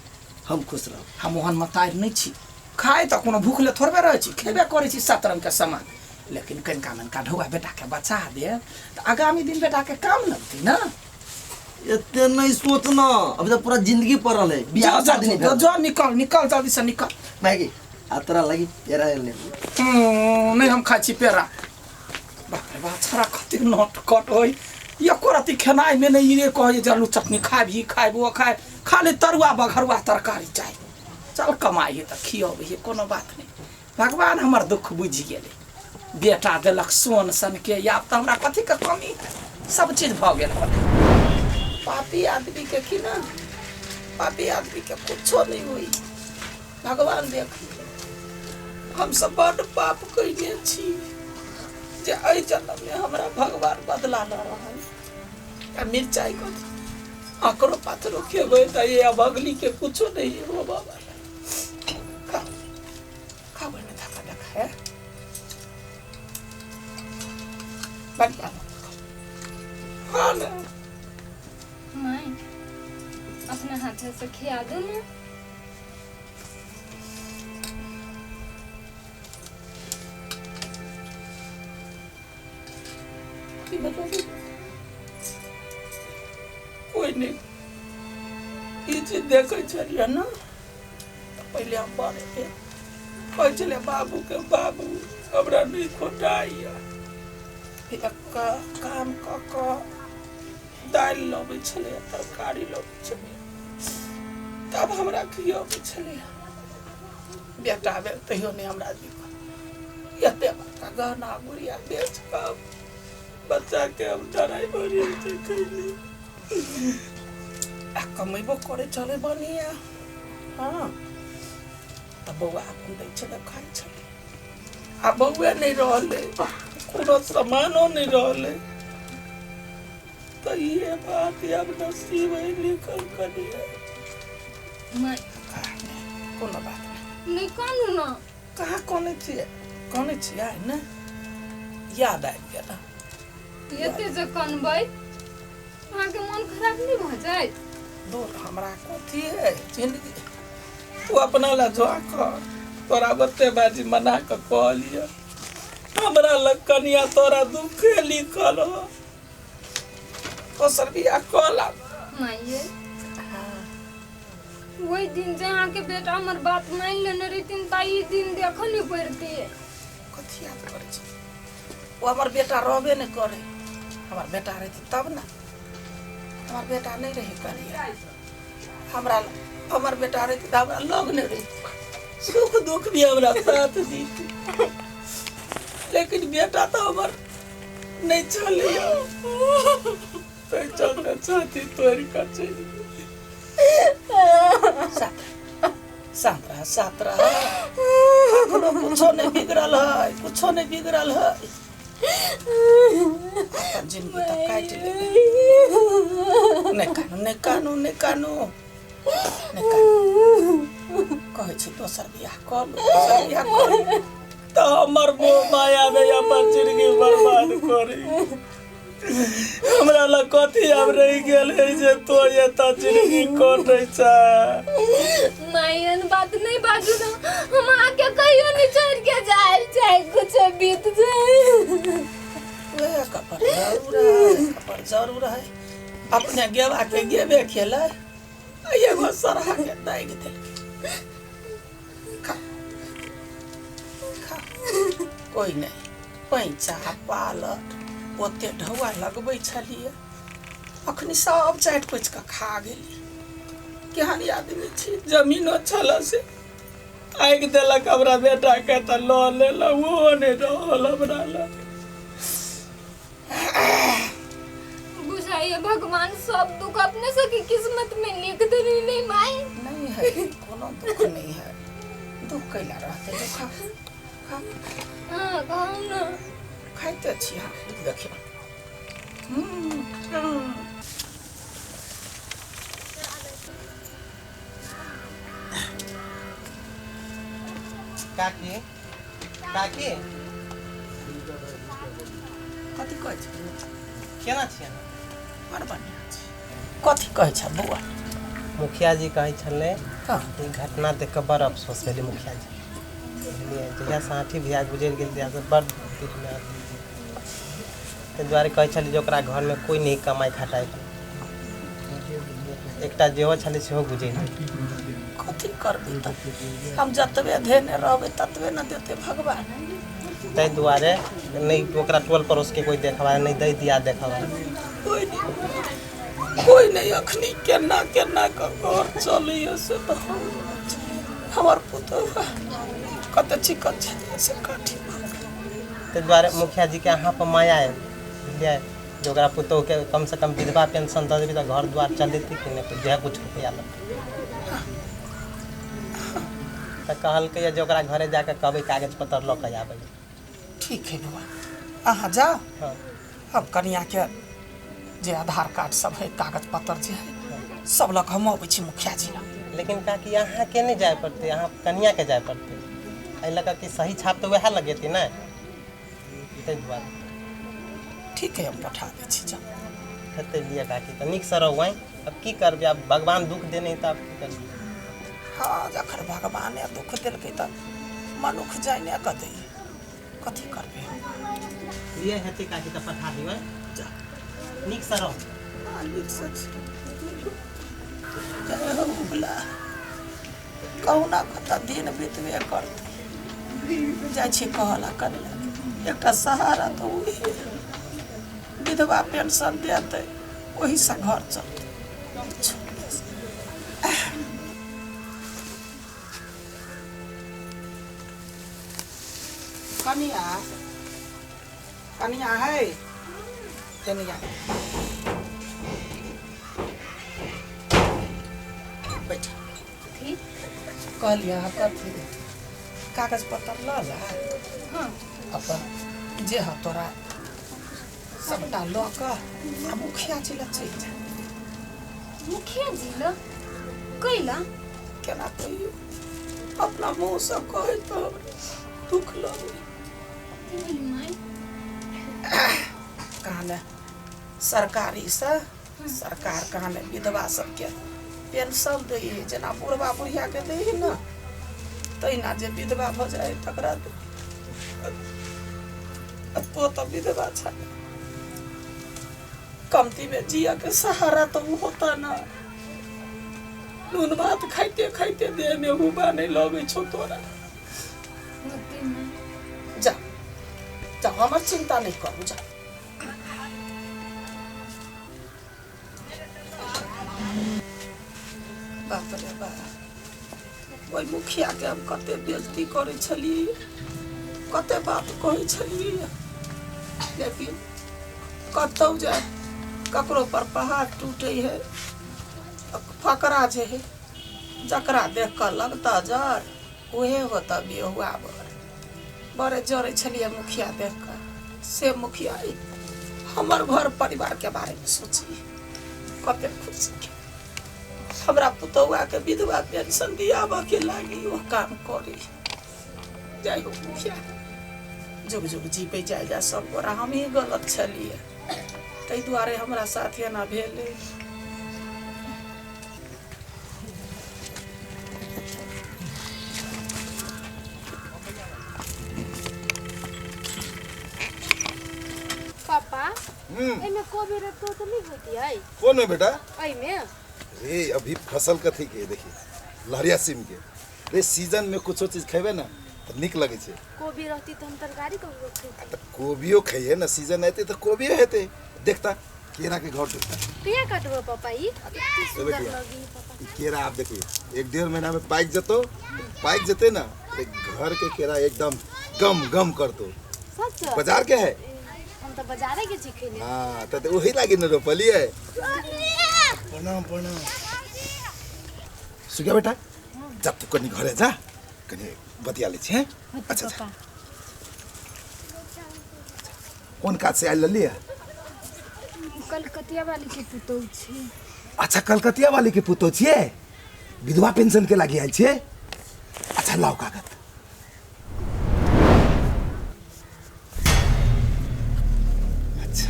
हम खुश रह। हम ओहन मतारि नहीं छी खाए त कोनो भूखले थोड़बे रहै छी खेबे करै छी सात रंग के सामान लेकिन कनिका मनका ढौआ बेटा के बचा दे त आगामी दिन बेटा के काम लगतै ना। एते नहीं सोचना अभी तो पूरा जिंदगी पड़ल है बियाह शादी नहीं भेल। जो निकल निकल जल्दी से निकल। माय आ तोरा लागि पेड़ा ले। नहीं हम खाइ छी पेड़ा। बाप रे बाप छोरा कते नट कट होई एको रति खेनाइ में नहीं रे कहै जे आलू चटनी खाबी खाइबो खाए खाली तरुआ बघरुआ तरकारी चाही। चल कमाइ त खियबै कोनो बात नहीं भगवान हमर दुख बुझि गेलै बेटा देलक सोन सन के आब त हमरा कथी के कमी सब चीज भ गेल। पापी आदमी के की ना पापी आदमी के कुछो नहीं हुई भगवान देख हम सब बड पाप कइने छी जे एहि जन्म में हमरा भगवान बदला ल रहल आ मिरचाई कथी आकरो पाथरो खेबै त ये अभगली के कुछो नहीं हो बाबा। खा बने धक्का धक्का है बढ़िया हाँ ना। माई अपना हाथ से खिया दो ना। की मतलब कोई नहीं ई चीज देखै छलियै ना त पहिले हम बड़े भेल कहै छलियै बाबू के बाबू हमरा नहीं खोटाइया एक काम कऽ कऽ दालि लबै छलै तरकारी लबै छलै तब हमरा खियबै छलै। बेटा भेल तैयो नहीं हमरा दिक्कत एते बड़का गहना गुड़िया बेच कऽ बच्चा के हम ड्राइवरी कैली आ कमेबो करै छलै बढ़िया। हाँ त बौआ अपन दै छलै खाइ छलै आ बौए नहीं रहलै कोनो सामानो नहीं रहलै त ये बात अब नसीब है लिखल करिए। कोनो बात नहीं कानू ना कहाँ कने छियै कने छियै ने याद आबि गेल। एते जे कनबै अहाँ के मन खराब नहीं भ जाए? दूर हमरा कथी है जिंदगी तू अपना ला जो कर तोरा बत्ते बाजी मना के कहलिए हमरा लग कनिया तोरा दुखे लिखल हो दोसर बियाह कऽ ला। माइये वही दिन जे अहाँ के बेटा हमर बात मान लेने रहितिन त ई दिन देखऽ नहीं पड़तिए। कथी याद करै छी? वो हमर बेटा रहबे नहीं करे हमर बेटा रहती तब ने, हमर बेटा नहीं रही कनिया। हमरा हमर बेटा रहती तऽ हमरा लग नहीं रही, सुख दुख भी हमरा साथ दीती, लेकिन बेटा तो हमर नहीं चले। चलते छाती तोड़ का चली। शांत रह, शांत रह, एखनो कुछो नहीं बिगड़ल है, कुछो नहीं बिगड़ल है। अपन जिंदगी तऽ काटि लेबै। नहि कानू, नहि कानू, नहि कानू, नहि कानू। कहै छी दोसर बियाह कऽ लू, दोसर बियाह कऽ लू, तऽ हमर मोह माया मे अपन जिंदगी बर्बाद करी। हमरा लग कथी आब रहि गेल है जे तो एतऽ जिंदगी कटै छै। माय एहन बात नहीं बाजू ना, हम आके कहियो नहीं छोड़ के जाए, चाहे कुछ बीत जाए। वएह कपर जरूर है, कपर जरूर है। अपने गेबा के गेबे खेलै, आ एगो सरहा के दागि देलकै। खा खा, कोइ नहि। पैंचा पालट ओते ढौआ लगबै छलियै, अखनी सब चाटि पोछि कऽ खा गेली। केहन आदमी छी, जमीनो छल से आगि देलक हमरा बेटा के तऽ लऽ लेलक, ओहो नहि रहल हमरा लग। बुझाइए भगवान सब दुख अपने सबके किस्मत में लिख देने। नहीं माई नहीं है, कोनो दुख नहीं है। दुख कैला रहते? जो खा खा। हाँ खाओ ना। खाइते छी। हाँ देखियौ। काकी, काकी। कथी कहै छै? केना छियै अहाँ? बड़ बढ़िआँ छै। कथी कहै छ बौआ? मुखिया जी कहै छलै हँ। ई घटना देख कऽ बड़ अफसोस भेलै मुखिया जी, बुझलियै? जहियासँ आँठी भैया गुजरि गेल तहियासँ बड़ दिलमे अथी छै। ताहि दुआरे कहै छलै जे ओकरा घरमे कोइ नहि कमाइ खटाइ, एकटा जेहो छलै सेहो गुजरि गेल। कथी करबै तऽ, हम जतबे धेने रहबै ततबे ने देतै भगवान। ताहि दुआरे नहि ओकरा टोल पड़ोसके कोइ देखबा नहि दै दिया देखबा। कोइ नहि, कोइ नहि। अखनी केना केना कऽ घर चलैए से तऽ हमर पुतोहु कते चिकन छलै से काठी भऽ गेल। ताहि दुआरे मुखिया जीके अहाँ पर माया आयल, बुझलियै? जे ओकरा पुतोहुके कमसँ कम विधवा पेंशन दऽ देबै तऽ घर द्वार चलेतै कि नहि, जएह कुछ रुपैआ लगतै। तऽ कहलकै जे ओकरा घरे जाकऽ कहबै कागज पत्तर लऽ कऽ आबै। ठीक है बौआ, अहाँ जाउ। हँ। हम कनियाके जे आधार कार्ड सब है, कागज पत्तर जे है, सब लऽ कऽ हम अबै छी मुखिया जी लग। लेकिन काकी अहाँके नहि जाय पड़तै, अहाँ कनियाके जाय पड़तै, एहि लऽ कऽ कि सही छाप तऽ वएह लगेतै ने, ताहि दुआरे। ठीक है, हम पठा दै छी, जाउ। हेतै लिअ काकी, तऽ नीकसँ रहू। आँय, आब की करबै, आब भगवान दुख देने तऽ आब की करबै। हँ, जखन भगवाने दुख देलकै तऽ मनुख जाने कऽ दैए, कथी करबै हम। लिअ हेतै काकी तऽ पठा दियौ। आँय, जाउ। नीकसँ रहू। हँ, नीकसँ छी। जय हो उगला, कहुना कऽ तऽ दिन बितबे करतै। जाइ छी कहला कनिया, एकटा सहारा तऽ उहे विधवा पेंशन देतै, ओहीसँ घर चलतै। कनिया, कनिया है, कनिया बैठ। कहलियै अहाँ कथी कागज पत्तर लऽ ला। हाँ। अपन जे ह तोरा सबटा लऽ कऽ आ मुखिया जी लग चलि जा। मुखिया जी लग कैला? केना कहियौ, अपना मुँहसँ कहै तऽ हमरा दुख लगै। माय कहाँ सरकारीसँ सरकार कहाँ विधवा सबके पेंशन दै है, जेना बुढ़बा बुढ़ियाके दै है ने, तहिना जे विधवा भऽ जाइ तकरा दै। तो तऽ विधवा छै, कमती में जिया के सहारा तो उ होता ना। नून भात खाइते खाइते देह में हुबा नहीं लगै छौ तोरा। जा जा, हमर चिंता नहीं करू, जा। बाप रे बाप, ओहि मुखियाके हम कते बेइज्जती करै छलियै, कते बात कहै छलियै, लेकिन कतौ जाय ककरो पर पहाड़ टूटे है, फकरा जे है जकरा देख कऽ लगता जर उहे होता बिहुआ बर। बड़े जरै छलियै मुखिया देख कऽ, से मुखिया हमर घर परिवार के बारे में सोची कते खुशी। हमरा पुतौआ के विधवा पेंशन दियाबऽ के लागी ओ काम करी। जय हो मुखिया, जुग जुग जीवे जाय जा सब गोरा। हम ही गलत छलियै ताहि दुआरे हमरा साथ एना भेलै। पापा, एमे कोबी रोपतो तो नहीं होती है? कौन है बेटा? एमे रे अभी फसल कथी के देखिए लहरिया सिम के रे सीजन में कुछो चीज खेबे ना तो निक लगे छे। कोबी रहती तो हम तरकारी को खेती। तो कोबियो खाइए ना, सीजन आते तो कोबियो हेते। देखता केरा के घर देखता किया काटबो पापा ई सुंदर लगी पापा। ई केरा आप देखिए 1-1.5 महीना में पाक जतो, पाक जते ना घर के केरा एकदम गम गम करतो। सच बाजार के है? हम तो बाजारे के छी खेले। हां त वही लागी न रोपलिए। प्रणाम प्रणाम सुगा बेटा, जब तू कनी घरे जा कनी बतिया ले छी। अच्छा अच्छा, कौन काज से आयल लिया? कलकतिया वाली के पुतोह छी। अच्छा कलकतिया वाली के पुतोह छिए, विधवा पेंशन के लागी आयल छिए। अच्छा लाओ कागज। अच्छा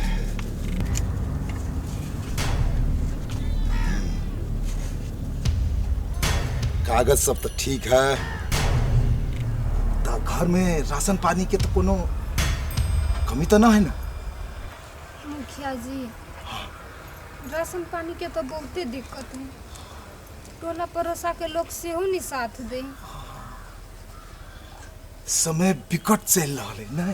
कागज सब तो ठीक है। तो घर में राशन पानी के तो कोनो कमी तो ना है ना? मुखिया जी राशन पानी के तो बहुते दिक्कत है, टोला पड़ोसा के लोग सेहो नहीं साथ दे। समय विकट चल रहा है ना,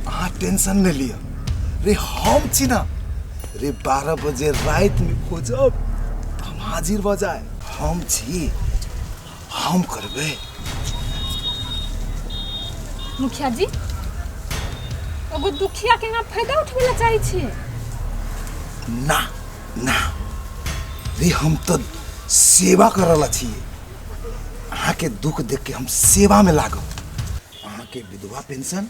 अहाँ टेंशन नहीं लिया रे, हम छी ना रे 12 बजे रात में खोजब तो हम हाजिर भ जाए। हम छी, हम करबे। मुखिया जी एगो दुखिया के यहाँ फायदा उठबे ला चाहे छी? ना ना रे, हम तो सेवा करला छी। अहाँ के दुख देख के हम सेवा में लागब। अहाँ के विधवा पेंशन,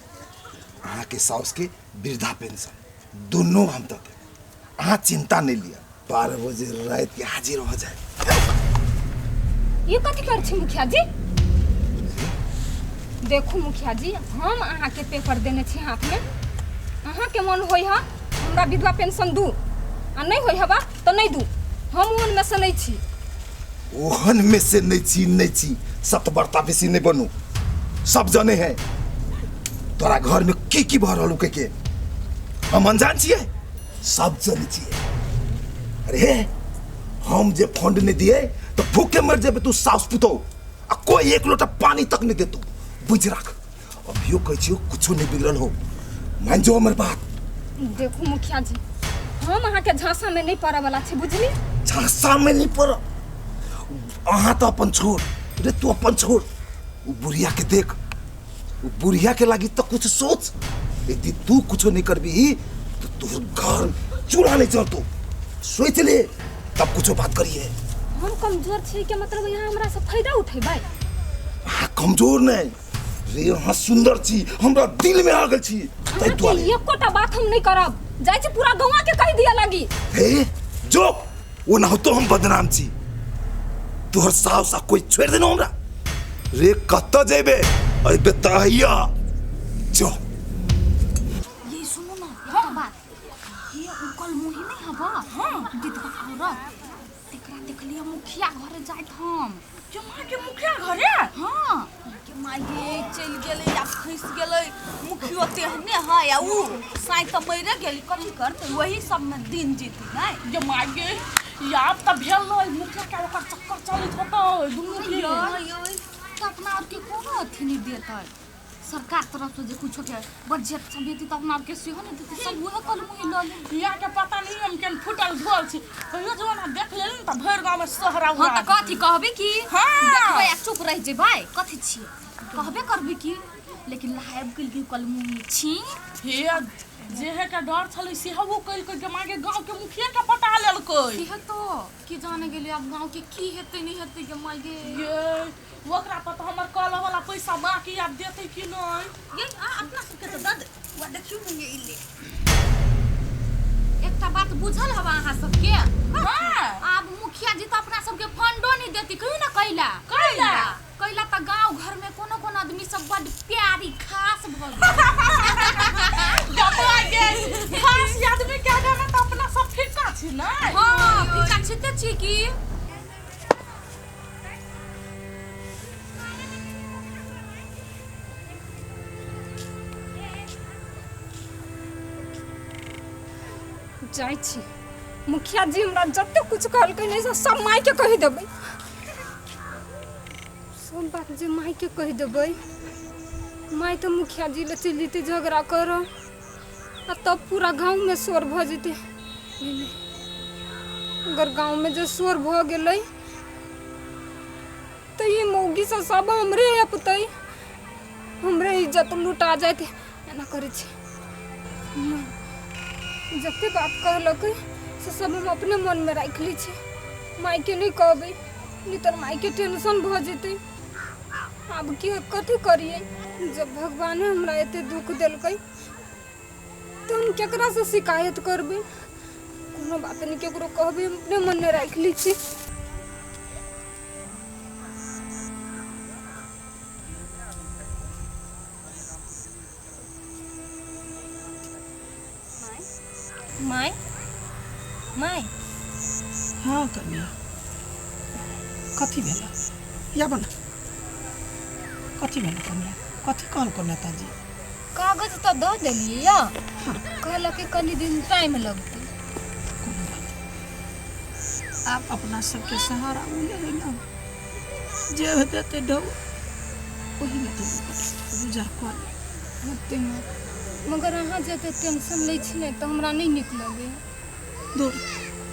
अहाँ के साउस के वृद्धा पेंशन दोनों हम तो देब। अहाँ चिंता नहीं लिया, 12 बजे रात के हाजिर हो जाए। ये कथी कर छी मुखिया जी? देखू मुखिया जी, हम अहाँ के पेपर देने छी हाथ में, अहाँ के मन होई हा हमरा विधवा पेंशन दू आ नहीं होई हवा तो नहीं दू। हम ओहन में से नहीं छी। ओहन में से नहीं छी, नहीं छी सतबरता बेसी नहीं बनू। सब जाने हैं तोरा घर में की की भर रहलू के हम अनजान छिए, सब जाने छिए। अरे हम जे फंड नहीं दिए तो भूखे मर जेबे तू सास पुतो, आ कोई एक लोटा पानी तक नहीं देतू। बुझ रख, अभियो कहै छियो कुछो नहीं बिगड़ल हो, मान जो हमर बात। देखू मुखिया जी, हम अहाँ के झांसा में नहीं पड़े वाला छी, बुझली? झांसा में नहीं पड़। अहाँ तो अपन छोड़ रे, तू अपन छोड़। उ बुढ़िया के देख, उ बुढ़िया के लागी तो कुछ सोच। यदि तू कुछो नहीं करबी तो तोहर घर चूल्हा नहीं जलतो। सोच ले तब कुछो बात करिए। हम कमजोर छी के मतलब यहाँ हमरा से फायदा उठेबै? अहाँ कमजोर नहीं रे, अहाँ सुंदर छी, हमरा दिल में आ गेल छी। ताहि दुआरे एकोटा बात हम नहीं करब, जाइ छी पूरा गाँव के कहि दिया लागी। हे जो ओनाहितो हम बदनाम छी, तोहर साउस आ कोई छोड़ देनो हमरा रे। कत जेबे अबे तहिया जो। ये सुनो ना एक बात, ये कल मोही नहीं हवा हां विधवा औरत तेकरा देखलिए मुखिया घरे जाइत हम। जो मां के मुखिया घरे? हां के माय गे चल गेलै या फंस गेलै मुखियो तेहने है या उ साइ त मरे गेली, कथी करतै वही सब में दिन जीती नहीं। जे माय गे याब त भेल नै मुखिया के ओकर चक्कर चलैत होतै दुनू के। त अपना और के कोनो अथी नहीं देतै, सरकार तरफ से जे कुछो के बजट सब देती त अपना के सेहो नहीं देती सब उहे कल मुही ल ले बियाह के पता नहीं हम केन फुटल झोल छी कहियो जमाना देख लेल न त भरि गाँव में सोहरा हां त कथी कहबे की हाँ। देखबै आ चुप रह जेबै कथी छी कहबे करबे की लेकिन लहायब गेल की कल मुही छी हे जेहे के डर छलै सेहो ओ कइलकै के मागे गाँव के मुखिया के पटा लेलकै सेहे तो की जाने गेलियै आब गाँव के की हेतै नहीं हेतै के माय गे ये ओकरा पर तऽ हमर कल वाला पैसा बाकी आब देतै कि नहि ये आ अपना सबके तऽ दऽ दे वा देखियौ ने ये इले एकटा बात बुझल हवा अहाँ सबके हाँ। आब मुखिया जी तऽ अपना सबके फंडो नहीं देती कहियो ना कैला कैला? कैला तऽ गांव घर में कोनो कोनो आदमी सब बड प्यारी खास भऽ गेल गपवा गे खास आदमी के आगे में तऽ अपना सब फिक्का छी ने हाँ फीका छिते छी की जाइ छी मुखिया जी हमरा जते कुछ कहलकै नहि से सब मायके कहि देबै सब बात जे मायके कहि देबै माय तऽ मुखिया जी लए चलि जेतै झगड़ा करऽ आ तब पूरा गाँवमे शोर भऽ जेतै नहि नहि अगर गाँवमे जे शोर भऽ गेलै तऽ ई मौगी सब सब हमरे अपतै हमरे इज्जत लुटा जाइत एना करै छी नहि जते बात कहलकै से सब हम अपने मनमे राखि लै छी मायके नहि कहबै नहि तऽ मायके टेंशन भऽ जेतै आब की कथी करियै जब भगवाने हमरा एते दुख देलकै तऽ हम केकरासँ शिकायत करबै कोनो बात नहि केकरो कहबै हम अपने मनमे राखि लै छी माय माय हाँ कन्या कथी भेल या बना कथी भेल कन्या कथी कहलको नेताजी कागज तऽ दऽ देलियै यऽ कहलक कि कनि दिन टाइम लगतै कोनो बात आब अपना सबके सहारा उहे है ना जे देतै ढौ ओहीमे तऽ गुजर कऽ लेब होतै माय मगर अहाँ जे एते टेंशन लै छी ने तऽ हमरा नहि नीक लगैए दूर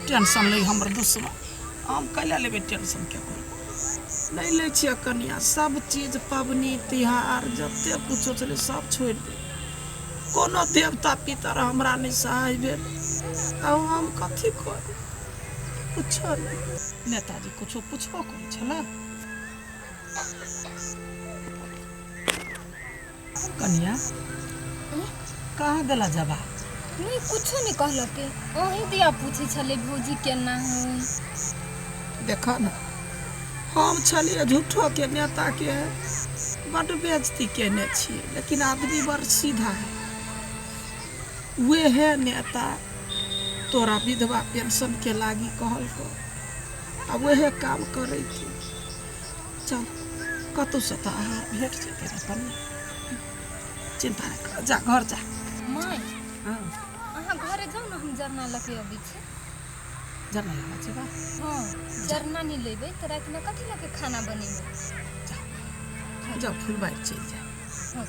टेंशन लै हमर दुश्मन हम कैला लेबै टेंशन केकरो नहि लै छियै कनिया सब चीज पबनी तिहार जते कुछो छलै सब छोड़ि दे कोनो देवता पितर हमरा नहि सहाय भेल आ हम कथी करू कुछो नहि नेताजी कुछो पुछबो करै छलै कनिया कहाँ गेला जवाब नहि कुछो नहि कहलकै अहीं दिया पूछै छलै भौजी केना है देखऽ ने हम छलियै झूठो के नेता के बड्ड बेइज्जती केने छियै लेकिन आदमी बड़ सीधा है वेहे नेता तोरा विधवा पेंशन के लागी कहलको आ वेहे काम करै चल कतहुसँ तऽ आहार भेट जेतै ने कनिया चिन्ता नहि कर जा घर जा माय हँ अहाँ घरे जाउ ने हम जरना लऽ के अबै छी जरना लाबऽ जेबा हँ जरना नहि लेबै तऽ रातिमे कथी लऽ के खाना बनेबै जा फुलबाड़ी चलि जा हँ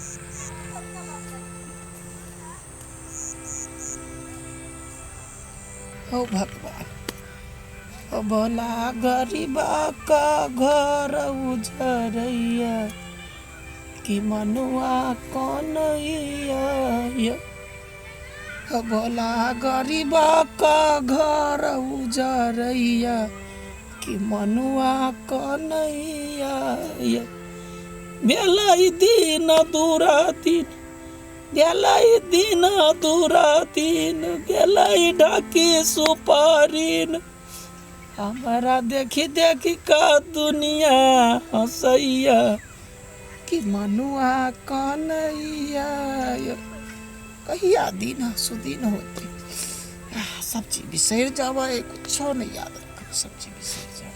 हो भगवान हो भोला गरीबा का घर उजरैया कि मनुआ कनैया हो भोला गरीबा का घर उजरैया कि मनुआ कनैया भेलै दिन दूरा दिन गेलै दिन दूरा दिन गेलै ढाकी सुपारीन हमरा देखी देखी का दुनिया हंसैया कि मनुआ कनैया कहिया दिन सुदिन होते सब चीज बिसरि जाबै कुछो नहीं याद रखब सब चीज बिसरि जाबै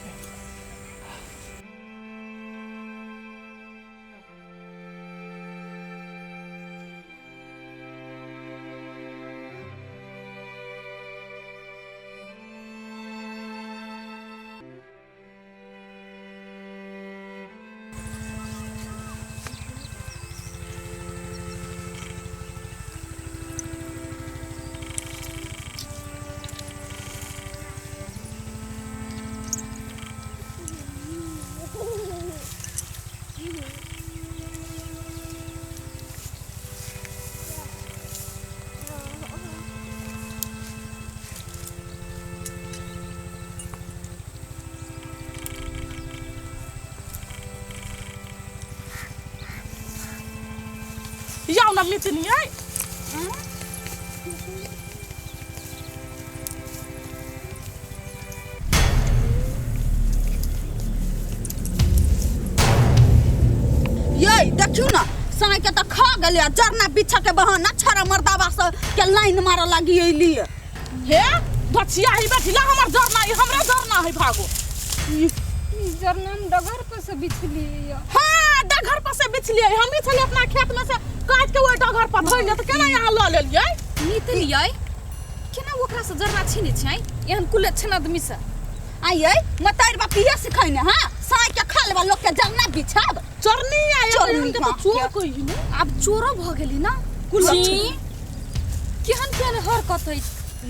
ना मितनी आई। ये देखियो ना साँय के तऽ खा गेलै आ जरना बिछऽ के बहाना छड़ा मर्दाबा सब के लाइन मारऽ लागी अयली। हे बचिया ही बैठिला हमर जरना ई हमरा जरना है भागो। ई जरना हम डगर पर से बिछलियै। हाँ डगर पर से बिछलियै, हम ही छलियै अपना खेत में से काट के ओहि डगर पर धोइले तऽ केना यहाँ लऽ लेलियै? मितलियै केना ओकरा से जरना छीने छै एहन कुलक्षण आदमी से? आइयै मतारि बाप इहे सिखैने हाँ साँय के खा लेबा लोक के जरना बिछाब। चोरनी आय चोरनी के तो चोर कहियो ने। आब चोरो भऽ गेली ना कुलक्षण। केहन केहन हरकत है,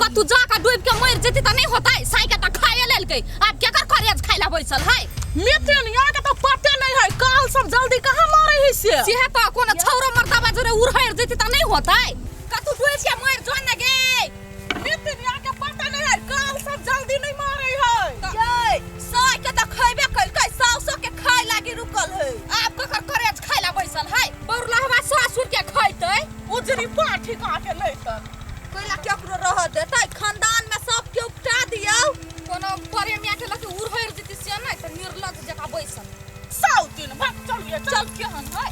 कतू जाके डूबि के मरि जेती तऽ नहि होतै? साँय के तऽ खाए लेलकै, आब केकर करेज खाइ ला बैसल है? मिथिन यहाँ के तो पते नहीं है काल सब जल्दी कहाँ मारे है से। सेहे तऽ कोनो छौरो मर्दाबा जोरे उड़हरि जेती तऽ नहि होतै? कतू डूबि के मरि जो ने गे। मिथिन यहाँ के पता नहीं है काल सब जल्दी नहीं मारे है। ये साँय के तऽ खैबे कैलकै, साउसो के खाय लागी रुकल है। आब ककर करेज खाइ ला बैसल है? बौरलहवा सासुर के खैतै उजरी पाठी कहाँ के लैतन? कोइला केकरो रह देतै? खानदान में सबके उपटा दियौ। कोनो प्रेमिया के लके उड़हरि जेती से नहि तऽ निर्लज जकाँ बैसल। साउतिन भाग चलिए चल केहन है।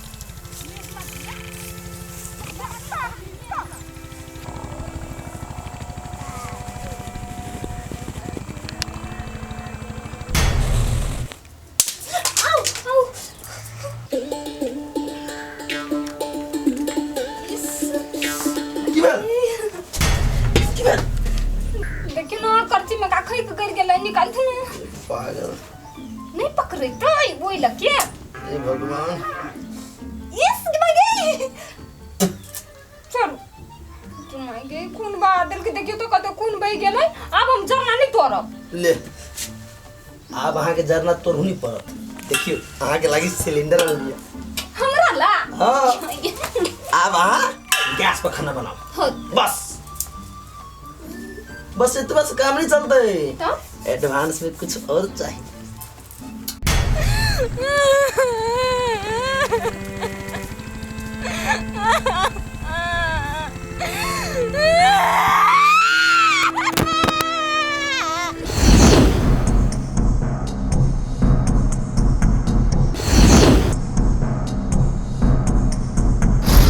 की भेल? की भेल? देखियौ ने करची में का खै के गिर गेलै, निकालथुन ने। पागल नहीं पकड़तै ओहि लके। हे भगवान। इस गई चलू तुम आई गई खून बादल के देखियो तो कते खून बहि गेलै। आब हम जरना नहीं तोड़ब। ले आब अहाँ के जरना तोड़हु नहीं पड़त। देखियो अहाँ के लागी सिलेंडर आन लिया हमरा ला। हाँ आब अहाँ गैस पर खाना बनाओ। हाँ। बस बस इतना से काम नहीं चलते, तो एडवांस में कुछ और चाहिए।